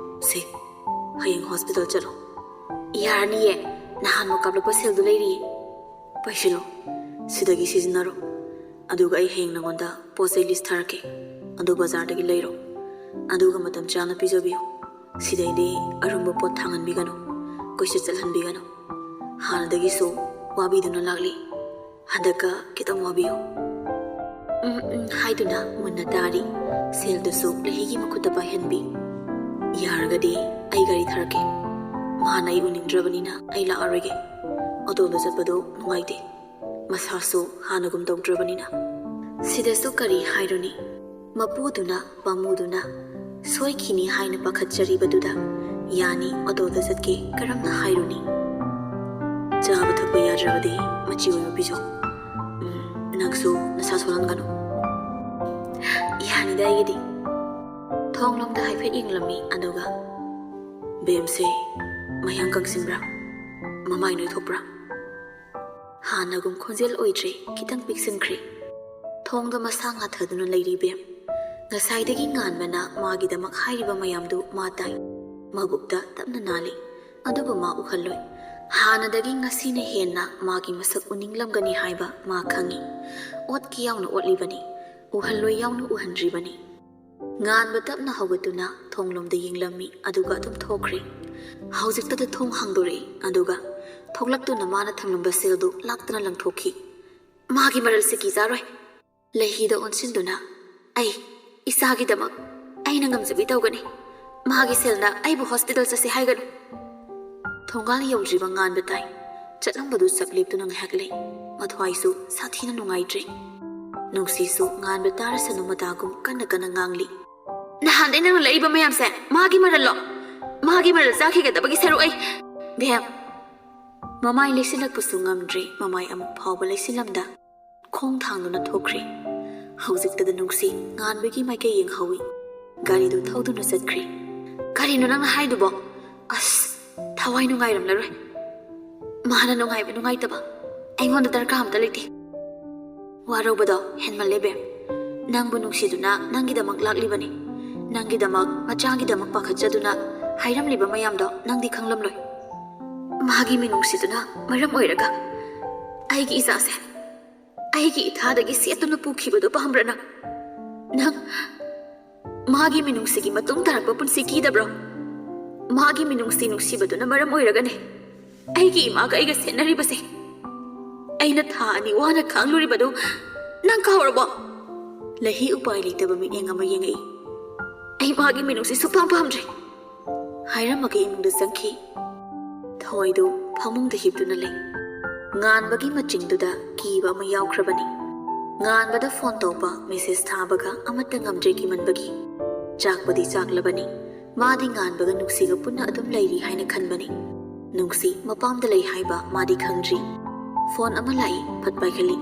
"ꯁꯦ, ꯍꯌꯦꯡ ꯍꯣꯁꯄꯤꯇꯥꯜ ꯆꯠꯂꯣ"꯫ "ꯌꯥꯔꯅꯤꯌꯦ, ꯅꯍꯥꯟꯃꯨꯛ ꯀꯥꯞꯂꯛꯄ ꯁꯦꯜꯗꯨ ꯂꯩꯔꯤꯌꯦ"꯫ "ꯄꯩꯁꯤꯜꯂꯣ, ꯁꯤꯗꯒꯤ ꯁꯤꯖꯤꯟꯅꯔꯣ, ꯑꯗꯨꯒ ꯑꯩ ꯍꯌꯦꯡ ꯅꯉꯣꯟꯗ ꯄꯣꯠ ꯆꯩ ꯂꯤꯁ ꯊꯥꯔꯛꯀꯦ, ꯑꯗꯨ ꯕꯖꯥꯔꯗꯒꯤ ꯂꯩꯔꯣ, ꯑꯗꯨꯒ ꯃꯇꯝ ꯆꯥꯅ ꯄꯤꯖꯕꯤꯌꯨ꯫ ꯁꯤꯗꯩꯗꯤ ꯑꯔꯨꯝꯕ ꯄꯣꯠ ꯊꯥꯡꯍꯟꯕꯤꯒꯅꯨ, ꯀꯣꯏꯆꯠ ꯆꯠꯍꯟꯕꯤꯒꯅꯨ꯫ ꯍꯥꯟꯅꯗꯒꯤꯁꯨ ꯋꯥꯕꯤꯗꯨꯅ ꯂꯥꯛꯂꯤ, ꯍꯟꯗꯛꯀ ꯈꯤꯇꯪ ꯋꯥꯕꯤꯌꯨ"꯫ "ꯎꯝ, ꯎꯝ" ꯍꯥꯏꯗꯨꯅ ꯃꯨꯟꯅ ꯇꯥꯔꯤ꯫ ꯁꯦꯜꯗꯨꯁꯨ ꯂꯩꯍꯤꯒꯤ ꯃꯈꯨꯠꯇ ꯄꯥꯏꯍꯟꯕꯤ꯫ "ꯌꯥꯔꯒꯗꯤ ꯑꯩ ꯒꯥꯔꯤ ꯊꯥꯔꯛꯀꯦ꯫ ꯃꯥꯅ ꯑꯩ ꯎꯅꯤꯡꯗ꯭ꯔꯕꯅꯤꯅ ꯑꯩ ꯂꯥꯛꯑꯔꯣꯏꯒꯦ꯫ ꯑꯣꯇꯣꯗ ꯆꯠꯄꯗꯣ ꯅꯨꯡꯉꯥꯏꯇꯦ, ꯃꯁꯥꯁꯨ ꯍꯥꯟꯅꯒꯨꯝ ꯇꯧꯗ꯭ꯔꯕꯅꯤꯅ"꯫ ꯁꯤꯗꯁꯨ ꯀꯔꯤ ꯍꯥꯏꯔꯨꯅꯤ? ꯃꯄꯨꯗꯨꯅ ꯄꯥꯝꯃꯨꯗꯨꯅ ꯁꯣꯏꯈꯤꯅꯤ ꯍꯥꯏꯅ ꯄꯥꯈꯠꯆꯔꯤꯕꯗꯨꯗ, "ꯌꯥꯅꯤ, ꯑꯣꯇꯣꯗ ꯆꯠꯀꯦ" ꯀꯔꯝꯅ ꯍꯥꯏꯔꯨꯅꯤ? "ꯆꯥꯕ ꯊꯛꯄ ꯌꯥꯗ꯭ꯔꯕꯗꯤ ꯃꯆꯤ ꯑꯣꯏꯕ ꯄꯤꯖꯧ꯫ ꯎꯝ, ꯅꯪꯁꯨ ꯅꯁꯥ ꯁꯣꯜꯍꯟꯒꯅꯨ"꯫ "ꯌꯥꯅꯤꯗ ꯑꯩꯒꯤꯗꯤ"꯫ ꯊꯣꯡꯂꯣꯝꯗ ꯍꯥꯏꯐꯦꯠ ꯌꯦꯡꯂꯝꯃꯤ, ꯑꯗꯨꯒ, "ꯕꯦꯝꯁꯦ ꯃꯌꯥꯡ ꯀꯪꯁꯤꯟꯕ꯭ꯔꯥ? ꯃꯃꯥꯏ ꯅꯣꯏꯊꯣꯛꯄ꯭ꯔꯥ?" ꯍꯥꯟꯅꯒꯨꯝ ꯈꯣꯟꯖꯦꯜ ꯑꯣꯏꯗ꯭ꯔꯦ, ꯈꯤꯇꯪ ꯄꯤꯛꯁꯤꯟꯈ꯭ꯔꯦ꯫ ꯊꯣꯡꯗ ꯃꯁꯥ ꯉꯥꯊꯗꯨꯅ ꯂꯩꯔꯤ ꯕꯦꯝ꯫ ꯉꯁꯥꯏꯗꯒꯤ ꯉꯥꯟꯕꯅ ꯃꯥꯒꯤꯗꯃꯛ ꯍꯥꯏꯔꯤꯕ ꯃꯌꯥꯝꯗꯨ ꯃꯥ ꯇꯥꯏ꯫ ꯃꯕꯨꯛꯇ ꯇꯞꯅ ꯅꯥꯜꯂꯤ, ꯑꯗꯨꯕꯨ ꯃꯥ ꯎꯍꯜꯂꯣꯏ꯫ ꯍꯥꯟꯅꯗꯒꯤ ꯉꯁꯤꯅ ꯍꯦꯟꯅ ꯃꯥꯒꯤ ꯃꯁꯛ ꯎꯅꯤꯡꯂꯝꯒꯅꯤ ꯍꯥꯏꯕ ꯃꯥ ꯈꯪꯏ꯫ ꯑꯣꯠꯀꯦ ꯌꯥꯎꯅ ꯑꯣꯠꯂꯤꯕꯅꯤ, ꯎꯍꯜꯂꯣꯏ ꯌꯥꯎꯅ ꯎꯍꯟꯗ꯭ꯔꯤꯕꯅꯤ꯫ ꯉꯥꯟꯕ ꯇꯞꯅ ꯍꯧꯒꯠꯇꯨꯅ ꯊꯣꯡꯂꯣꯝꯗ ꯌꯦꯡꯂꯝꯃꯤ, ꯑꯗꯨꯒ ꯑꯗꯨꯝ ꯊꯣꯛꯈ꯭ꯔꯦ꯫ ꯍꯧꯖꯤꯛꯇꯗ ꯊꯣꯡ ꯍꯥꯡꯗꯣꯔꯛꯏ, ꯑꯗꯨꯒ ꯊꯣꯛꯂꯛꯇꯨꯅ ꯃꯥꯅ ꯊꯝꯂꯝꯕ ꯁꯦꯜꯗꯨ ꯂꯥꯛꯇꯅ ꯂꯪꯊꯣꯛꯈꯤ꯫ "ꯃꯥꯒꯤ ꯃꯔꯜꯁꯦ ꯀꯤꯖꯥꯔꯣꯏ꯫" ꯂꯩꯍꯤꯗ ꯑꯣꯟꯁꯤꯟꯗꯨꯅ, "ꯑꯩ, ꯏꯆꯥꯒꯤꯗꯃꯛ ꯑꯩꯅ ꯉꯝꯖꯕꯤ ꯇꯧꯒꯅꯤ꯫ ꯃꯥꯒꯤ ꯁꯦꯜꯅ ꯑꯩꯕꯨ ꯍꯣꯁꯄꯤꯇꯥꯜ ꯆꯠꯁꯦ ꯍꯥꯏꯒꯅꯨ꯫" ꯊꯣꯡꯒꯥꯜ ꯌꯧꯗ꯭ꯔꯤꯕ ꯉꯥꯟꯕ ꯇꯥꯏ꯫ ꯆꯠꯂꯝꯕꯗꯨ ꯆꯞ ꯂꯦꯞꯇꯨꯅ ꯉꯥꯏꯍꯥꯛ ꯂꯩ꯫ ꯃꯊ꯭ꯋꯥꯏꯁꯨ ꯁꯥꯊꯤꯅ ꯅꯨꯡꯉꯥꯏꯇ꯭ꯔꯦ꯫ ꯅꯨꯡꯁꯤꯁꯨ ꯉꯥꯟꯕ ꯇꯥꯔꯁꯅꯨ ꯃꯇꯥꯒꯨꯝ ꯀꯟꯅ ꯀꯟꯅ ꯉꯥꯡꯂꯤ꯫ "ꯅꯍꯥꯟꯗꯩ ꯅꯪꯅ ꯂꯩꯔꯤꯕ ꯃꯌꯥꯝꯁꯦ ꯃꯥꯒꯤ ꯃꯔꯜꯂꯣ? ꯃꯥꯒꯤ ꯃꯔꯜ ꯆꯥꯈꯤꯒꯗꯕꯒꯤ ꯁꯔꯨꯛ ꯑꯩ, ꯕꯦꯝ!" ꯃꯃꯥꯏ ꯂꯩꯁꯤꯜꯂꯛꯄꯁꯨ ꯉꯝꯗ꯭ꯔꯦ, ꯃꯃꯥꯏ ꯑꯃꯨꯛ ꯐꯥꯎꯕ ꯂꯩꯁꯤꯜꯂꯝꯗ ꯈꯣꯡ ꯊꯥꯡꯗꯨꯅ ꯊꯣꯛꯈ꯭ꯔꯦ꯫ ꯍꯧꯖꯤꯛꯇꯗ ꯅꯨꯡꯁꯤ ꯉꯥꯟꯕꯒꯤ ꯃꯥꯏꯀꯩ ꯌꯦꯡꯍꯧꯏ꯫ ꯒꯥꯔꯤꯗꯨ ꯊꯧꯗꯨꯅ ꯆꯠꯈ꯭ꯔꯦ꯫ "ꯀꯔꯤꯅꯣ ꯅꯪꯅ ꯍꯥꯏꯗꯨꯕꯣ? ꯑꯁ, ꯊꯋꯥꯏ ꯅꯨꯡꯉꯥꯏꯔꯝꯂꯔꯣꯏ꯫ ꯃꯥꯅ ꯅꯨꯡꯉꯥꯏꯕ ꯅꯨꯡꯉꯥꯏꯇꯕ ꯑꯩꯉꯣꯟꯗ ꯗꯔꯀꯥꯔ ꯑꯝꯇ ꯂꯩꯇꯦ꯫" "ꯋꯥꯔꯧꯕꯗꯣ ꯍꯦꯟꯃꯜꯂꯦ ꯕꯦꯝ꯫ ꯅꯪꯕꯨ ꯅꯨꯡꯁꯤꯗꯨꯅ ꯅꯪꯒꯤꯗꯃꯛ ꯂꯥꯛꯂꯤꯕꯅꯤ꯫ ꯅꯪꯒꯤꯗꯃꯛ, ꯃꯆꯥꯒꯤꯗꯃꯛ ꯄꯥꯈꯠꯆꯗꯨꯅ ꯍꯥꯏꯔꯝꯂꯤꯕ ꯃꯌꯥꯝꯗꯣ ꯅꯪꯗꯤ ꯈꯪꯂꯝꯂꯣꯏ꯫ ꯃꯥꯒꯤ ꯃꯤꯅꯨꯡꯁꯤꯗꯨꯅ ꯃꯔꯝ ꯑꯣꯏꯔꯒ ꯑꯩꯒꯤ ꯏꯆꯥꯁꯦ, ꯑꯩꯒꯤ ꯏꯊꯥꯗꯒꯤ ꯁꯦꯠꯇꯨꯅ ꯄꯨꯈꯤꯕꯗꯣ ꯄꯥꯝꯕ꯭ꯔꯥ ꯅꯪ? ꯅꯪ ꯃꯥꯒꯤ ꯃꯤꯅꯨꯡꯁꯤꯒꯤ ꯃꯇꯨꯡ ꯇꯥꯔꯛꯄ ꯄꯨꯟꯁꯤ ꯀꯤꯗꯕ꯭ꯔꯣ? ꯃꯥꯒꯤ ꯃꯤꯅꯨꯡꯁꯤ ꯅꯨꯡꯁꯤꯕꯗꯨꯅ ꯃꯔꯝ ꯑꯣꯏꯔꯒꯅꯦ ꯑꯩꯒꯤ ꯏꯃꯥꯒ ꯑꯩꯒ ꯁꯦꯠꯅꯔꯤꯕꯁꯦ꯫ ꯑꯩꯅ ꯊꯥ ꯑꯅꯤ ꯋꯥꯅ ꯈꯥꯡꯂꯨꯔꯤꯕꯗꯨ ꯅꯪ ꯀꯥꯎꯔꯕꯣ?" ꯂꯩꯍꯤ ꯎꯄꯥꯏ ꯂꯩꯇꯕ ꯃꯤꯠꯌꯦꯡ ꯑꯃ ꯌꯦꯡꯉꯛꯏ꯫ "ꯑꯩ ꯃꯥꯒꯤ ꯃꯤꯅꯨꯡꯁꯤ ꯁꯨꯛꯄꯥꯝ ꯄꯥꯝꯗ꯭ꯔꯦ꯫" ꯍꯥꯏꯔꯝꯃꯒ ꯏꯃꯨꯡꯗ ꯆꯪꯈꯤ꯫ ꯊꯣꯏꯗꯨ ꯐꯃꯨꯡꯗ ꯍꯤꯞꯇꯨꯅ ꯂꯩ꯫ ꯉꯥꯟꯕꯒꯤ ꯃꯆꯤꯡꯗꯨꯗ ꯀꯤꯕ ꯑꯃ ꯌꯥꯎꯈ꯭ꯔꯕꯅꯤ꯫ ꯉꯥꯟꯕꯗ ꯐꯣꯟ ꯇꯧꯕ, ꯃꯦꯁꯦꯖ ꯊꯥꯕꯒ ꯑꯃꯠꯇ ꯉꯝꯗ꯭ꯔꯦ ꯀꯤꯃꯟꯕꯒꯤ꯫ ꯆꯥꯛꯄꯨꯗꯤ ꯆꯥꯛꯂꯕꯅꯤ꯫ ꯃꯥꯗꯤ ꯉꯥꯟꯕꯒ ꯅꯨꯡꯁꯤꯒ ꯄꯨꯟꯅ ꯑꯗꯨꯝ ꯂꯩꯔꯤ ꯍꯥꯏꯅ ꯈꯟꯕꯅꯤ꯫ ꯅꯨꯡꯁꯤ ꯃꯄꯥꯝꯗ ꯂꯩ ꯍꯥꯏꯕ ꯃꯥꯗꯤ ꯈꯪꯗ꯭ꯔꯤ꯫ ꯐꯣꯟ ꯑꯃ ꯂꯥꯛꯏ, ꯐꯠ ꯄꯥꯏꯈꯠꯂꯤ꯫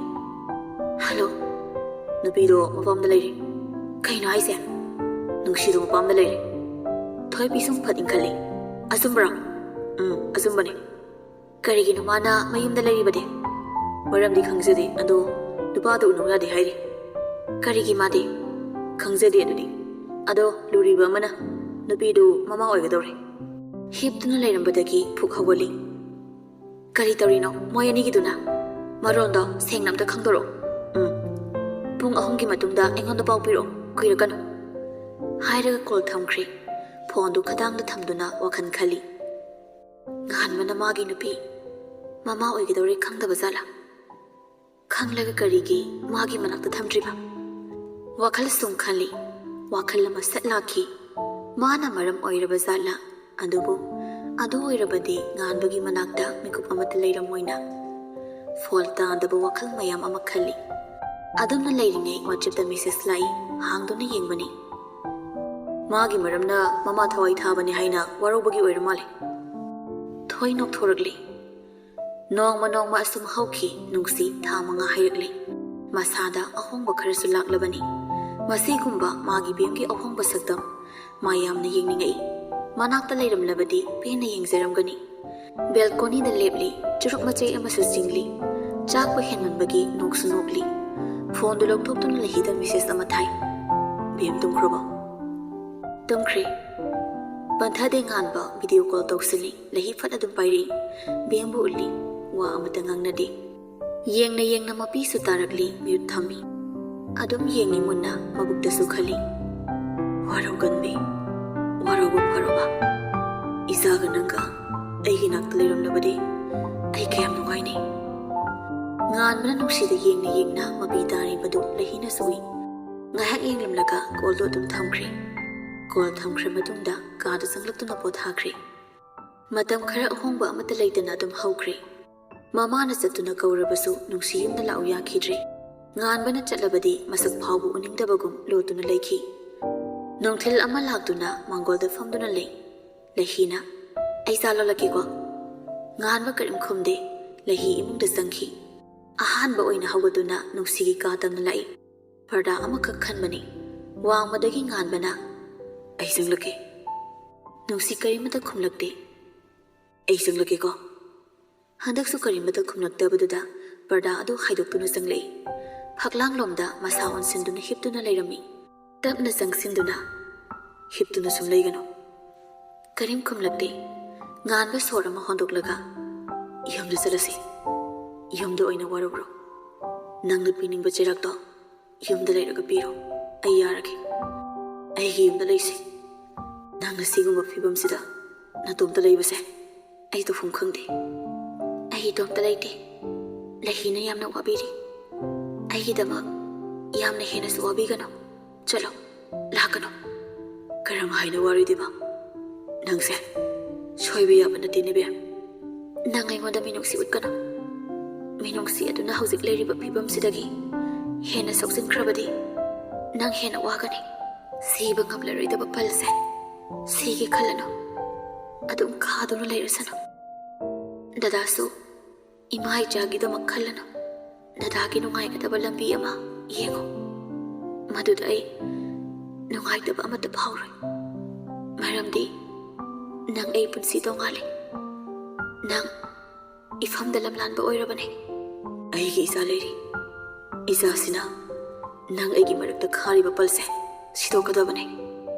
"ꯍꯜꯂꯣ꯫" ꯅꯨꯄꯤꯗꯣ ꯃꯄꯥꯝꯗ ꯂꯩꯔꯤ꯫ "ꯀꯩꯅꯣ ꯍꯥꯏꯁꯦ?" ꯅꯨꯡꯁꯤꯗꯣ ꯃꯄꯥꯝꯗ ꯂꯩꯔꯦ꯫ ꯊꯣꯏꯕꯤ ꯁꯨꯝ ꯐꯠ ꯏꯟꯈꯠꯂꯤ꯫ "ꯑꯆꯨꯝꯕꯔꯣ?" "ꯎꯝ, ꯑꯆꯨꯝꯕꯅꯦ꯫ ꯀꯔꯤꯒꯤꯅꯣ ꯃꯥꯅ ꯃꯌꯨꯝꯗ ꯂꯩꯔꯤꯕꯗꯤ?" "ꯃꯔꯝꯗꯤ ꯈꯪꯖꯗꯦ, ꯑꯗꯣ ꯅꯨꯄꯥꯗꯣ ꯎꯅꯧ ꯌꯥꯗꯦ ꯍꯥꯏꯔꯤ꯫" "ꯀꯔꯤꯒꯤ ꯃꯥꯗꯤ?" "ꯈꯪꯖꯗꯦ ꯑꯗꯨꯗꯤ꯫ ꯑꯗꯣ ꯂꯨꯔꯤꯕ ꯑꯃꯅ, ꯅꯨꯄꯤꯗꯨ ꯃꯃꯥ ꯑꯣꯏꯒꯗꯧꯔꯦ꯫" ꯍꯤꯞꯇꯨꯅ ꯂꯩꯔꯝꯕꯗꯒꯤ ꯐꯨꯛ ꯍꯧꯒꯠꯂꯤ꯫ "ꯀꯔꯤ ꯇꯧꯔꯤꯅꯣ ꯃꯣꯏ ꯑꯅꯤꯒꯤꯗꯨꯅ? ꯃꯔꯣꯟꯗꯣ ꯁꯦꯡꯅ ꯑꯝꯇ ꯈꯪꯗꯣꯔꯛꯑꯣ꯫" "ꯎꯝ꯫ ꯄꯨꯡ ꯑꯍꯨꯝꯒꯤ ꯃꯇꯨꯡꯗ ꯑꯩꯉꯣꯟꯗ ꯄꯥꯎ ꯄꯤꯔꯛꯑꯣ, ꯀꯨꯏꯔꯛꯀꯅꯨ꯫" ꯍꯥꯏꯔꯒ ꯀꯣꯜ ꯊꯝꯈ꯭ꯔꯦ꯫ ꯐꯣꯟꯗꯨ ꯈꯗꯥꯡꯗ ꯊꯝꯗꯨꯅ ꯋꯥꯈꯜ ꯈꯜꯂꯤ꯫ ꯉꯍꯥꯟꯕꯅ ꯃꯥꯒꯤ ꯅꯨꯄꯤ ꯃꯃꯥ ꯑꯣꯏꯒꯗꯧꯔꯦ ꯈꯪꯗꯕ ꯖꯥꯠꯂꯥ? ꯈꯪꯂꯒ ꯀꯔꯤꯒꯤ ꯃꯥꯒꯤ ꯃꯅꯥꯛꯇ ꯊꯝꯗ꯭ꯔꯤꯕ? ꯋꯥꯈꯜ ꯁꯨꯝ ꯈꯜꯂꯤ꯫ ꯋꯥꯈꯜ ꯑꯃ ꯁꯠ ꯂꯥꯛꯈꯤ꯫ ꯃꯥꯅ ꯃꯔꯝ ꯑꯣꯏꯔꯕ ꯖꯥꯠꯂꯥ? ꯑꯗꯨꯕꯨ ꯑꯗꯨ ꯑꯣꯏꯔꯕꯗꯤ ꯉꯥꯟꯕꯒꯤ ꯃꯅꯥꯛꯇ ꯃꯤꯀꯨꯞ ꯑꯃꯠꯇ ꯂꯩꯔꯝꯃꯣꯏꯅ꯫ ꯐꯣꯟ ꯇꯥꯗꯕ ꯋꯥꯈꯜ ꯃꯌꯥꯝ ꯑꯃ ꯈꯜꯂꯤ꯫ ꯑꯗꯨꯝꯅ ꯂꯩꯔꯤꯉꯩ WhatsAppꯇ message ꯂꯥꯛꯏ꯫ ꯍꯥꯡꯗꯨꯅ ꯌꯦꯡꯕꯅꯤ꯫ ꯃꯥꯒꯤ ꯃꯔꯝꯅ ꯃꯃꯥ ꯊꯋꯥꯏ ꯊꯥꯕꯅꯤ ꯍꯥꯏꯅ ꯋꯥꯔꯧꯕꯒꯤ ꯑꯣꯏꯔ ꯃꯥꯜꯂꯦ꯫ ꯊꯣꯏ ꯅꯣꯛꯊꯣꯔꯛꯂꯤ꯫ ꯅꯣꯡꯃ ꯅꯣꯡꯃ ꯑꯁꯨꯝ ꯍꯧꯈꯤ꯫ ꯅꯨꯡꯁꯤ ꯊꯥ ꯃꯉꯥ ꯍꯥꯏꯔꯛꯂꯦ꯫ ꯃꯁꯥꯗ ꯑꯍꯣꯡꯕ ꯈꯔꯁꯨ ꯂꯥꯛꯂꯕꯅꯤ꯫ ꯃꯁꯤꯒꯨꯝꯕ ꯃꯥꯒꯤ ꯕꯦꯝꯒꯤ ꯑꯍꯣꯡꯕ ꯁꯛꯇꯝ ꯃꯥ ꯌꯥꯝꯅ ꯌꯦꯡꯅꯤꯡꯉꯛꯏ꯫ ꯃꯅꯥꯛꯇ ꯂꯩꯔꯝꯂꯕꯗꯤ ꯄꯦꯟꯅ ꯌꯦꯡꯖꯔꯝꯒꯅꯤ꯫ ꯕꯦꯜꯀꯣꯅꯤꯗ ꯂꯦꯞꯂꯤ꯫ ꯆꯨꯔꯨꯞ ꯃꯆꯩ ꯑꯃꯁꯨ ꯆꯤꯡꯂꯤ꯫ ꯆꯥꯛꯄ ꯍꯦꯟꯃꯟꯕꯒꯤ ꯅꯣꯛꯁꯨ ꯅꯣꯛꯂꯤ꯫ ꯐꯣꯟꯗꯨ ꯂꯧꯊꯣꯛꯇꯨꯅ ꯂꯍꯤꯗ message ꯑꯃ ꯊꯥꯏ꯫ "ꯕꯦꯝ ꯇꯨꯝꯈ꯭ꯔꯕꯣ?" "ꯇꯨꯝꯈ꯭ꯔꯦ꯫" ꯄꯟꯊꯗꯦ ꯉꯥꯟꯕ video call ꯇꯧꯁꯤꯜꯂꯤ꯫ ꯂꯍꯤ ꯐꯠ ꯑꯗꯨꯝ ꯄꯥꯏꯔꯛꯏ꯫ ꯕꯦꯝꯕꯨ ꯎꯠꯂꯤ꯫ ꯋꯥ ꯑꯃꯇ ꯉꯥꯡꯅꯗꯦ꯫ ꯌꯦꯡꯅ ꯌꯦꯡꯅ ꯃꯄꯤꯁꯨ ꯇꯥꯔꯛꯂꯤ꯫ Mute ꯊꯝꯃꯤ꯫ ꯑꯗꯨꯝ ꯌꯦꯡꯉꯤ ꯃꯨꯟꯅ, ꯃꯕꯨꯛꯇꯁꯨ ꯈꯜꯂꯤ꯫ "ꯋꯥꯔꯧꯒꯟꯕꯤ, ꯋꯥꯔꯧꯕ ꯐꯔꯕ? ꯏꯆꯥꯒ ꯅꯪꯒ ꯑꯩꯒꯤ ꯅꯥꯛꯇ ꯂꯩꯔꯝꯂꯕꯗꯤ ꯑꯩ ꯀꯌꯥꯝ ꯅꯨꯡꯉꯥꯏꯅꯤ?" ꯉꯥꯟꯕꯅ ꯅꯨꯡꯁꯤꯗ ꯌꯦꯡꯅ ꯌꯦꯡꯅ ꯃꯄꯤ ꯇꯥꯔꯤꯕꯗꯨ ꯂꯍꯤꯅꯁꯨ ꯎꯏ꯫ ꯉꯥꯏꯍꯥꯛ ꯌꯦꯡꯂꯝꯂꯒ callꯗꯨ ꯑꯗꯨꯝ ꯊꯝꯈ꯭ꯔꯦ꯫ Call ꯊꯝꯈ꯭ꯔ ꯃꯇꯨꯡꯗ ꯀꯥꯗ ꯆꯪꯂꯛꯇꯨꯅ ꯄꯣꯊꯥꯈ꯭ꯔꯦ꯫ ꯃꯇꯝ ꯈꯔ ꯑꯍꯣꯡꯕ ꯑꯃꯠꯇ ꯂꯩꯇꯅ ꯑꯗꯨꯝ ꯍꯧꯈ꯭ꯔꯦ꯫ ꯃꯃꯥꯅ ꯆꯠꯇꯨꯅ ꯀꯧꯔꯕꯁꯨ ꯅꯨꯡꯁꯤ ꯌꯨꯝꯗ ꯂꯥꯛꯎ ꯌꯥꯈꯤꯗ꯭ꯔꯦ꯫ ꯉꯥꯟꯕꯅ ꯆꯠꯂꯕꯗꯤ ꯃꯁꯛ ꯐꯥꯎꯕ ꯎꯅꯤꯡꯗꯕꯒꯨꯝ ꯂꯣꯠꯇꯨꯅ ꯂꯩꯈꯤ꯫ ꯅꯨꯡꯊꯤꯜ ꯑꯃ ꯂꯥꯛꯇꯨꯅ ꯃꯥꯡꯒꯣꯜꯗ ꯐꯝꯗꯨꯅ ꯂꯩ꯫ ꯂꯍꯤꯅ, "ꯑꯩ ꯆꯥ ꯂꯣꯜꯂꯛꯀꯦꯀꯣ꯫" ꯉꯥꯟꯕ ꯀꯔꯤꯝ ꯈꯨꯝꯗꯦ꯫ ꯂꯍꯤ ꯏꯃꯨꯡꯗ ꯆꯪꯈꯤ꯫ ꯑꯍꯥꯟꯕ ꯑꯣꯏꯅ ꯍꯧꯒꯠꯇꯨꯅ ꯅꯨꯡꯁꯤꯒꯤ ꯀꯥ ꯇꯝꯅ ꯂꯥꯛꯏ꯫ ꯄꯔꯗꯥ ꯑꯃꯈꯛ ꯈꯟꯕꯅꯤ꯫ ꯋꯥꯡꯃꯗꯒꯤ ꯉꯥꯟꯕꯅ "ꯑꯩ ꯆꯪꯂꯛꯀꯦ꯫" ꯅꯨꯡꯁꯤ ꯀꯔꯤꯃꯇ ꯈꯨꯝꯂꯛꯇꯦ꯫ "ꯑꯩ ꯆꯪꯂꯛꯀꯦꯀꯣ꯫" ꯍꯟꯗꯛꯁꯨ ꯀꯔꯤꯃꯇ ꯈꯨꯝꯂꯛꯇꯕꯗꯨꯗ ꯄꯔꯗꯥ ꯑꯗꯨ ꯍꯥꯏꯗꯣꯛꯇꯨꯅ ꯆꯪꯂꯛꯏ꯫ ꯐꯛꯂꯥꯡꯂꯣꯝꯗ ꯃꯁꯥ ꯑꯣꯟꯁꯤꯟꯗꯨꯅ ꯍꯤꯞꯇꯨꯅ ꯂꯩꯔꯝꯃꯤ꯫ ꯇꯞꯅ ꯆꯪꯁꯤꯟꯗꯨꯅ, "ꯍꯤꯞꯇꯨꯅ ꯁꯨꯝ ꯂꯩꯒꯅꯨ꯫" ꯀꯔꯤꯝ ꯈꯨꯝꯂꯛꯇꯦ꯫ ꯉꯥꯟꯕ ꯁꯣꯔ ꯑꯃ ꯍꯣꯟꯗꯣꯛꯂꯒ, "ꯌꯨꯝꯗ ꯆꯠꯂꯁꯤ꯫ ꯌꯨꯝꯗ ꯑꯣꯏꯅ ꯋꯥꯔꯧꯔꯣ꯫ ꯅꯪꯅ ꯄꯤꯅꯤꯡꯕ ꯆꯩꯔꯥꯛꯇꯣ ꯌꯨꯝꯗ ꯂꯩꯔꯒ ꯄꯤꯔꯣ꯫ ꯑꯩ ꯌꯥꯔꯒꯦ꯫ ꯑꯩꯒꯤ ꯌꯨꯝꯗ ꯂꯩꯁꯤ꯫ ꯅꯪ ꯑꯁꯤꯒꯨꯝꯕ ꯐꯤꯕꯝꯁꯤꯗ ꯅꯇꯣꯝꯇ ꯂꯩꯕꯁꯦ ꯑꯩ ꯇꯧꯐꯝ ꯈꯪꯗꯦ꯫" "ꯑꯩ ꯏꯇꯣꯝꯇ ꯂꯩꯇꯦ꯫ ꯂꯩꯍꯤꯅ ꯌꯥꯝꯅ ꯋꯥꯕꯤꯔꯤ꯫ ꯑꯩꯒꯤꯗꯃꯛ ꯌꯥꯝꯅ ꯍꯦꯟꯅꯁꯨ ꯋꯥꯕꯤꯒꯅꯨ꯫ ꯆꯠꯂꯣ, ꯂꯥꯛꯀꯅꯨ꯫" "ꯀꯔꯝ ꯍꯥꯏꯅ ꯋꯥꯔꯣꯏꯗꯣꯏꯕ? ꯅꯪꯁꯦ ꯁꯣꯏꯕ ꯌꯥꯕ ꯅꯠꯇꯦꯅꯦ, ꯕꯦꯝ꯫ ꯅꯪ ꯑꯩꯉꯣꯟꯗ ꯃꯤꯅꯨꯡꯁꯤ ꯎꯠꯀꯅꯨ꯫ ꯃꯤꯅꯨꯡꯁꯤ ꯑꯗꯨꯅ ꯍꯧꯖꯤꯛ ꯂꯩꯔꯤꯕ ꯐꯤꯕꯝꯁꯤꯗꯒꯤ ꯍꯦꯟꯅ ꯁꯣꯛꯆꯤꯟꯈ꯭ꯔꯕꯗꯤ ꯅꯪ ꯍꯦꯟꯅ ꯋꯥꯒꯅꯤ꯫ ꯁꯤꯕ ꯉꯝꯂꯔꯣꯏꯗꯕ ꯄꯜꯁꯦ ꯁꯤꯒꯦ ꯈꯜꯂꯅꯨ꯫ ꯑꯗꯨꯝ ꯈꯥꯗꯨꯅ ꯂꯩꯔꯁꯅꯨ꯫ ꯗꯗꯥꯁꯨ ꯏꯃꯥ ꯏꯆꯥꯒꯤꯗꯃꯛ ꯈꯜꯂꯅꯨ꯫ ꯗꯗꯥꯒꯤ ꯅꯨꯡꯉꯥꯏꯒꯗꯕ ꯂꯝꯕꯤ ꯑꯃ ꯌꯦꯡꯉꯨ꯫ ꯃꯗꯨꯗ ꯑꯩ ꯅꯨꯡꯉꯥꯏꯇꯕ ꯑꯃꯠꯇ ꯐꯥꯎꯔꯣꯏ꯫ ꯃꯔꯝꯗꯤ ꯅꯪ ꯑꯩ ꯄꯨꯟꯁꯤ ꯇꯣꯉꯥꯜꯂꯤ꯫ ꯅꯪ ꯏꯐꯝꯗ ꯂꯝꯂꯥꯟꯕ ꯑꯣꯏꯔꯕꯅꯤ꯫" "ꯑꯩꯒꯤ ꯏꯆꯥ ꯂꯩꯔꯤ꯫ ꯏꯆꯥꯁꯤꯅ ꯅꯪ ꯑꯩꯒꯤ ꯃꯔꯛꯇ ꯈꯥꯔꯤꯕ ꯄꯜꯁꯦ ꯁꯤꯗꯣꯛꯀꯗꯕꯅꯤ꯫"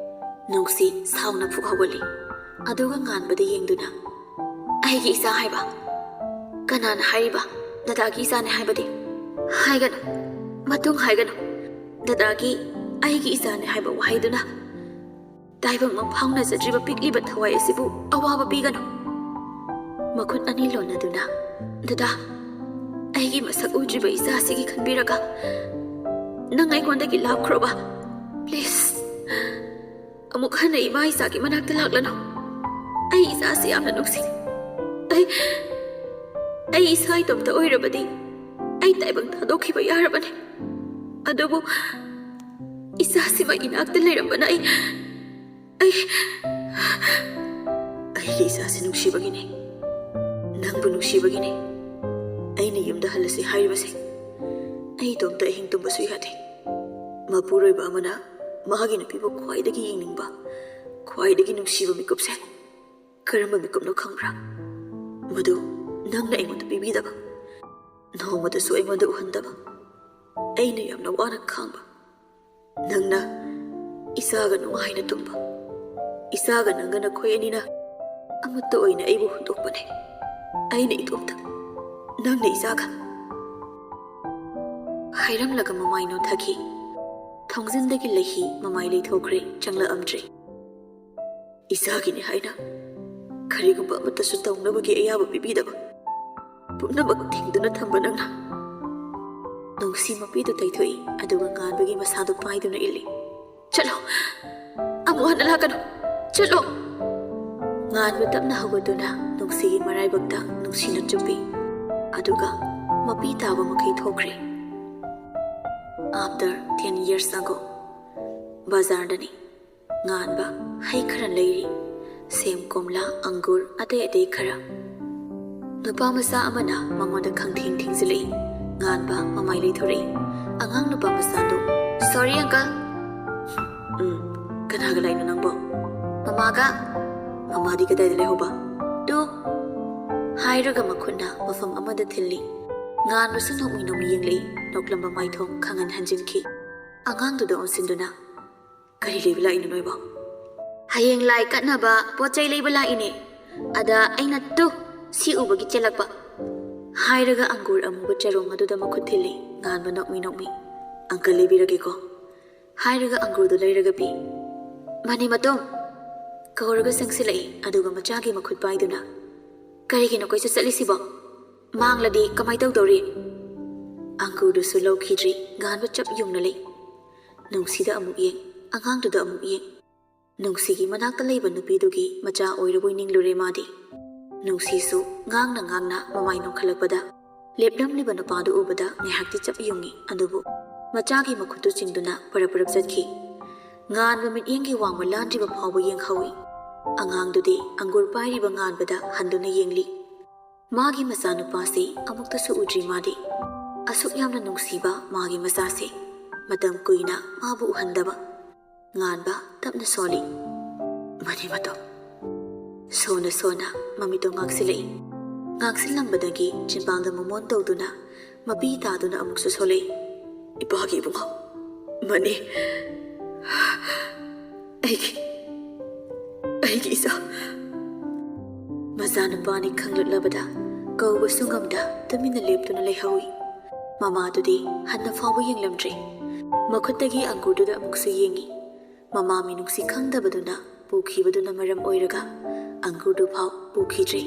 ꯅꯨꯡꯁꯤ ꯁꯥꯎꯅ ꯐꯨꯛ ꯍꯧꯒꯠꯂꯤ꯫ ꯑꯗꯨꯒ ꯉꯥꯟꯕꯗ ꯌꯦꯡꯗꯨꯅ, "ꯑꯩꯒꯤ ꯏꯆꯥ ꯍꯥꯏꯕ? ꯀꯅꯥꯅ ꯍꯥꯏꯔꯤꯕ ꯗꯗꯥꯒꯤ ꯏꯆꯥꯅꯦ ꯍꯥꯏꯕꯗꯤ? ꯍꯥꯏꯒꯅꯨ꯫ ꯃꯇꯨꯡ ꯍꯥꯏꯒꯅꯨ꯫ ꯗꯗꯥꯒꯤ ꯑꯩꯒꯤ ꯏꯆꯥꯅꯦ ꯍꯥꯏꯕ ꯋꯥꯍꯩꯗꯨꯅ ꯇꯥꯏꯕꯪ ꯑꯃ ꯐꯥꯎꯅꯖꯗ꯭ꯔꯤꯕ ꯄꯤꯛꯂꯤꯕ ꯊꯋꯥꯏ ꯑꯁꯤꯕꯨ ꯑꯋꯥꯕ ꯄꯤꯒꯅꯨ꯫" ꯃꯈꯨꯠ ꯑꯅꯤ ꯂꯣꯟꯅꯗꯨꯅ, "ꯗꯗꯥ, ꯑꯩꯒꯤ ꯃꯁꯛ ꯎꯗ꯭ꯔꯤꯕ ꯏꯆꯥꯁꯤꯒꯤ ꯈꯟꯕꯤꯔꯒ ꯅꯪ ꯑꯩꯉꯣꯟꯗꯒꯤ ꯂꯥꯞꯈ꯭ꯔꯣꯕ꯫ Please, ꯑꯃꯨꯛ ꯍꯟꯅ ꯏꯃꯥ ꯏꯆꯥꯒꯤ ꯃꯅꯥꯛꯇ ꯂꯥꯛꯂꯅꯨ꯫ ꯑꯩ ꯏꯆꯥꯁꯤ ꯌꯥꯝꯅ ꯅꯨꯡꯁꯤ꯫ ꯑꯩ, ꯑꯩ ꯏꯁꯥ ꯏꯇꯣꯝꯇ ꯑꯣꯏꯔꯕꯗꯤ ꯑꯩ ꯇꯥꯏꯕꯪ ꯊꯥꯗꯣꯛꯈꯤꯕ ꯌꯥꯔꯕꯅꯤ꯫ ꯑꯗꯨꯕꯨ ꯏꯆꯥꯁꯤꯃ ꯏꯅꯥꯛꯇ ꯂꯩꯔꯝꯕꯅ ꯑꯩ, ꯑꯩ, ꯑꯩꯒꯤ ꯏꯆꯥꯁꯤ ꯅꯨꯡꯁꯤꯕꯒꯤꯅꯤ꯫ ꯅꯪꯕꯨ ꯅꯨꯡꯁꯤꯕꯒꯤꯅꯤ ꯑꯩꯅ ꯌꯨꯝꯗ ꯍꯜꯂꯁꯤ ꯍꯥꯏꯔꯤꯕꯁꯦ꯫ ꯑꯩ ꯏꯇꯣꯝꯇ ꯑꯍꯤꯡ ꯇꯨꯝꯕꯁꯨ ꯌꯥꯗꯦ꯫ ꯃꯄꯨꯔꯣꯏꯕ ꯑꯃꯅ ꯃꯍꯥꯛꯀꯤ ꯅꯨꯄꯤꯕꯨ ꯈ꯭ꯋꯥꯏꯗꯒꯤ ꯌꯦꯡꯅꯤꯡꯕ, ꯈ꯭ꯋꯥꯏꯗꯒꯤ ꯅꯨꯡꯁꯤꯕ ꯃꯤꯀꯨꯞꯁꯦ ꯀꯔꯝꯕ ꯃꯤꯀꯨꯞꯅꯣ ꯈꯪꯕ꯭ꯔꯥ? ꯃꯗꯨ ꯅꯪꯅ ꯑꯩꯉꯣꯟꯗ ꯄꯤꯕꯤꯗꯕ, ꯅꯣꯡꯃꯗꯁꯨ ꯑꯩꯉꯣꯟꯗ ꯎꯍꯟꯗꯕ, ꯑꯩꯅ ꯌꯥꯝꯅ ꯋꯥꯅ ꯈꯥꯡꯕ, ꯅꯪꯅ ꯏꯆꯥꯒ ꯅꯨꯡꯉꯥꯏꯅ ꯇꯨꯝꯕ, ꯏꯆꯥꯒ ꯅꯪꯒ ꯅꯈꯣꯏ ꯑꯅꯤꯅ ꯑꯃꯠꯇ ꯑꯣꯏꯅ ꯑꯩꯕꯨ ꯍꯨꯟꯗꯣꯛꯄꯅꯦ꯫ ꯑꯩꯅ ꯏꯇꯣꯝꯇ, ꯅꯪꯅ ꯏꯆꯥꯒ꯫ ꯍꯥꯏꯔꯝꯂꯒ ꯃꯃꯥꯏ ꯅꯣꯟꯊꯈꯤ꯫ ꯊꯣꯡꯖꯤꯟꯗꯒꯤ ꯂꯩꯍꯤ ꯃꯃꯥꯏ ꯂꯩꯊꯣꯛꯈ꯭ꯔꯦ, ꯆꯪꯂꯛꯑꯝꯗ꯭ꯔꯦ꯫ ꯏꯆꯥꯒꯤꯅꯤ ꯍꯥꯏꯅ ꯀꯔꯤꯒꯨꯝꯕ ꯑꯃꯠꯇꯁꯨ ꯇꯧꯅꯕꯒꯤ ꯑꯌꯥꯕ ꯄꯤꯕꯤꯗꯕ, ꯄꯨꯝꯅꯃꯛ ꯊꯤꯡꯗꯨꯅ ꯊꯝꯕ ꯅꯪꯅ꯫ ꯅꯨꯡꯁꯤ ꯃꯄꯤꯗꯨ ꯇꯩꯊꯣꯛꯏ, ꯑꯗꯨꯒ ꯉꯥꯟꯕꯒꯤ ꯃꯁꯥꯗꯨ ꯄꯥꯏꯗꯨꯅ ꯏꯜꯂꯤ꯫ "ꯆꯠꯂꯣ, ꯑꯃꯨꯛ ꯍꯟꯅ ꯂꯥꯛꯀꯅꯨ, ꯆꯠꯂꯣ!" ꯉꯥꯟꯕ ꯇꯞꯅ ꯍꯧꯒꯠꯇꯨꯅ ꯅꯨꯡꯁꯤꯒꯤ ꯃꯔꯥꯏꯕꯛꯇ ꯅꯨꯡꯁꯤꯅ ꯆꯨꯞꯄꯤ, ꯑꯗꯨꯒ ꯃꯄꯤ ꯇꯥꯕ ꯃꯈꯩ ꯊꯣꯛꯈ꯭ꯔꯦ꯫ After ten years ago, ꯕꯖꯥꯔꯗꯅꯤ꯫ ꯉꯥꯟꯕ ꯍꯩ ꯈꯔ ꯂꯩꯔꯤ, ꯁꯦꯝ, ꯀꯣꯝꯂꯥ, ꯑꯪꯒꯨꯔ, ꯑꯇꯩ ꯑꯇꯩ ꯈꯔ꯫ ꯅꯨꯄꯥ ꯃꯆꯥ ꯑꯃꯅ ꯃꯉꯣꯟꯗ ꯈꯪꯊꯦꯡ ꯊꯦꯡꯖꯤꯜꯂꯛꯏ꯫ ꯉꯥꯟꯕ ꯃꯃꯥꯏ ꯂꯩꯊꯣꯔꯛꯏ꯫ ꯑꯉꯥꯡ ꯅꯨꯄꯥ ꯃꯆꯥꯗꯨ, "Sorry, uncle." "ꯎꯝ, ꯀꯅꯥꯒ ꯂꯥꯛꯏꯅꯣ ꯅꯪꯕꯣ?" "ꯃꯃꯥꯒ." "ꯃꯃꯥꯗꯤ ꯀꯗꯥꯏꯗ ꯂꯩꯍꯧꯕ?" "ꯇꯨ," ꯍꯥꯏꯔꯒ ꯃꯈꯨꯠꯅ ꯃꯐꯝ ꯑꯃꯗ ꯊꯤꯜꯂꯤ꯫ ꯉꯥꯟꯕꯁꯨ ꯅꯣꯛꯃꯤ ꯅꯣꯛꯃꯤ ꯌꯦꯡꯂꯛꯏ꯫ ꯅꯣꯛꯂꯝꯕ ꯃꯥꯏꯊꯣꯡ ꯈꯪꯍꯟ ꯍꯟꯖꯤꯟꯈꯤ꯫ ꯑꯉꯥꯡꯗꯨꯗ ꯑꯣꯟꯁꯤꯟꯗꯨꯅ, "ꯀꯔꯤ ꯂꯩꯕ ꯂꯥꯛꯏꯅꯣ ꯅꯣꯏꯕꯣ?" "ꯍꯌꯦꯡ ꯂꯥꯏ ꯀꯠꯅꯕ ꯄꯣꯠ ꯆꯩ ꯂꯩꯕ ꯂꯥꯛꯏꯅꯦ꯫ ꯑꯗ ꯑꯩꯅ, ꯇꯨ, ꯁꯤ ꯎꯕꯒꯤ ꯆꯦꯜꯂꯛꯄ," ꯍꯥꯏꯔꯒ ꯑꯪꯒꯨꯔ ꯑꯃꯨꯕ ꯆꯔꯣꯡ ꯑꯗꯨꯗ ꯃꯈꯨꯠ ꯊꯤꯜꯂꯤ꯫ ꯉꯥꯟꯕ ꯅꯣꯛꯃꯤ ꯅꯣꯛꯃꯤ, "Uncle, ꯂꯩꯕꯤꯔꯒꯦꯀꯣ," ꯍꯥꯏꯔꯒ ꯑꯪꯒꯨꯔꯗꯨ ꯂꯩꯔꯒ ꯄꯤ꯫ "ꯃꯅꯤ ꯃꯇꯨꯝ!" ꯀꯧꯔꯒ ꯆꯪꯁꯤꯜꯂꯛꯏ, ꯑꯗꯨꯒ ꯃꯆꯥꯒꯤ ꯃꯈꯨꯠ ꯄꯥꯏꯗꯨꯅ, "ꯀꯔꯤꯒꯤꯅꯣ ꯀꯣꯏꯆꯠ ꯆꯠꯂꯤꯁꯤꯕꯣ? ꯃꯥꯡꯂꯗꯤ ꯀꯃꯥꯏ ꯇꯧꯗꯧꯔꯤ?" ꯑꯪꯒꯨꯔꯗꯨꯁꯨ ꯂꯧꯈꯤꯗ꯭ꯔꯤ꯫ ꯉꯥꯟꯕ ꯆꯞ ꯌꯨꯡꯅ ꯂꯩ꯫ ꯅꯨꯡꯁꯤꯗ ꯑꯃꯨꯛ ꯌꯦꯡ, ꯑꯉꯥꯡꯗꯨꯗ ꯑꯃꯨꯛ ꯌꯦꯡ꯫ ꯅꯨꯡꯁꯤꯒꯤ ꯃꯅꯥꯛꯇ ꯂꯩꯕ ꯅꯨꯄꯤꯗꯨꯒꯤ ꯃꯆꯥ ꯑꯣꯏꯔꯕꯣꯏ ꯅꯤꯡꯂꯨꯔꯦ ꯃꯥꯗꯤ꯫ ꯅꯨꯡꯁꯤꯁꯨ ꯉꯥꯡꯅ ꯉꯥꯡꯅ ꯃꯃꯥꯏ ꯅꯣꯟꯈꯠꯂꯛꯄꯗ ꯂꯦꯞꯂꯝꯂꯤꯕ ꯅꯨꯄꯥꯗꯨ ꯎꯕꯗ ꯉꯥꯏꯍꯥꯛꯇꯤ ꯆꯞ ꯌꯨꯡꯉꯤ, ꯑꯗꯨꯕꯨ ꯃꯆꯥꯒꯤ ꯃꯈꯨꯠꯇꯨ ꯆꯤꯡꯗꯨꯅ ꯄꯔꯞ ꯄꯔꯞ ꯆꯠꯈꯤ꯫ ꯉꯥꯟꯕ ꯃꯤꯠꯌꯦꯡꯒꯤ ꯋꯥꯡꯃ ꯂꯥꯟꯗ꯭ꯔꯤꯕ ꯐꯥꯎꯕ ꯌꯦꯡꯍꯧꯏ꯫ ꯑꯉꯥꯡꯗꯨꯗꯤ ꯑꯪꯒꯨꯔ ꯄꯥꯏꯔꯤꯕ ꯉꯥꯟꯕꯗ ꯍꯟꯗꯨꯅ ꯌꯦꯡꯂꯤ꯫ ꯃꯥꯒꯤ ꯃꯆꯥꯅꯨꯄꯥꯁꯤ ꯑꯃꯨꯛꯇꯁꯨ ꯎꯗ꯭ꯔꯤ ꯃꯥꯗꯤ꯫ ꯑꯁꯨꯛ ꯌꯥꯝꯅ ꯅꯨꯡꯁꯤꯕ ꯃꯥꯒꯤ ꯃꯆꯥꯁꯦ ꯃꯇꯝ ꯀꯨꯏꯅ ꯃꯥꯕꯨ ꯎꯍꯟꯗꯕ꯫ ꯉꯥꯟꯕ ꯇꯞꯅ ꯁꯣꯜꯂꯤ꯫ ꯃꯅꯤ ꯃꯇꯣꯝ꯫ ꯁꯣꯟꯅ ꯁꯣꯟꯅ ꯃꯃꯤꯠꯇꯣ ꯉꯥꯡꯁꯤꯜꯂꯛꯏ꯫ ꯉꯥꯡꯁꯤꯜꯂꯝꯕꯗꯒꯤ ꯆꯤꯟꯕꯥꯜꯗ ꯃꯣꯃꯣꯟ ꯇꯧꯗꯨꯅ ꯃꯄꯤ ꯇꯥꯗꯨꯅ ꯑꯃꯨꯛꯁꯨ ꯁꯣꯜꯂꯛꯏ꯫ "ꯏꯄꯥꯒꯤ ꯏꯕꯨꯡꯉꯣ꯫ ꯃꯅꯤ꯫ ꯑꯩꯒꯤ, ꯑꯩꯒꯤ ꯏꯆꯥ꯫" ꯃꯆꯥꯅꯨꯄꯥꯅꯤ ꯈꯪꯂꯛꯂꯕꯗ ꯀꯧꯕꯁꯨ ꯉꯝꯗ ꯇꯨꯃꯤꯟꯅ ꯂꯦꯞꯇꯨꯅ ꯂꯩꯍꯧꯏ꯫ ꯃꯃꯥꯗꯨꯗꯤ ꯍꯟꯅ ꯐꯥꯎꯕ ꯌꯦꯡꯂꯝꯗ꯭ꯔꯦ꯫ ꯃꯈꯨꯠꯇꯒꯤ ꯑꯪꯒꯨꯔꯗꯨꯗ ꯑꯃꯨꯛꯁꯨ ꯌꯦꯡꯏ꯫ ꯃꯃꯥ ꯃꯤꯅꯨꯡꯁꯤ ꯈꯪꯗꯕꯗꯨꯅ ꯄꯨꯈꯤꯕꯗꯨꯅ ꯃꯔꯝ ꯑꯣꯏꯔꯒ ꯑꯪꯒꯨꯔꯗꯨ ꯐꯥꯎ ꯄꯨꯈꯤꯗ꯭ꯔꯦ꯫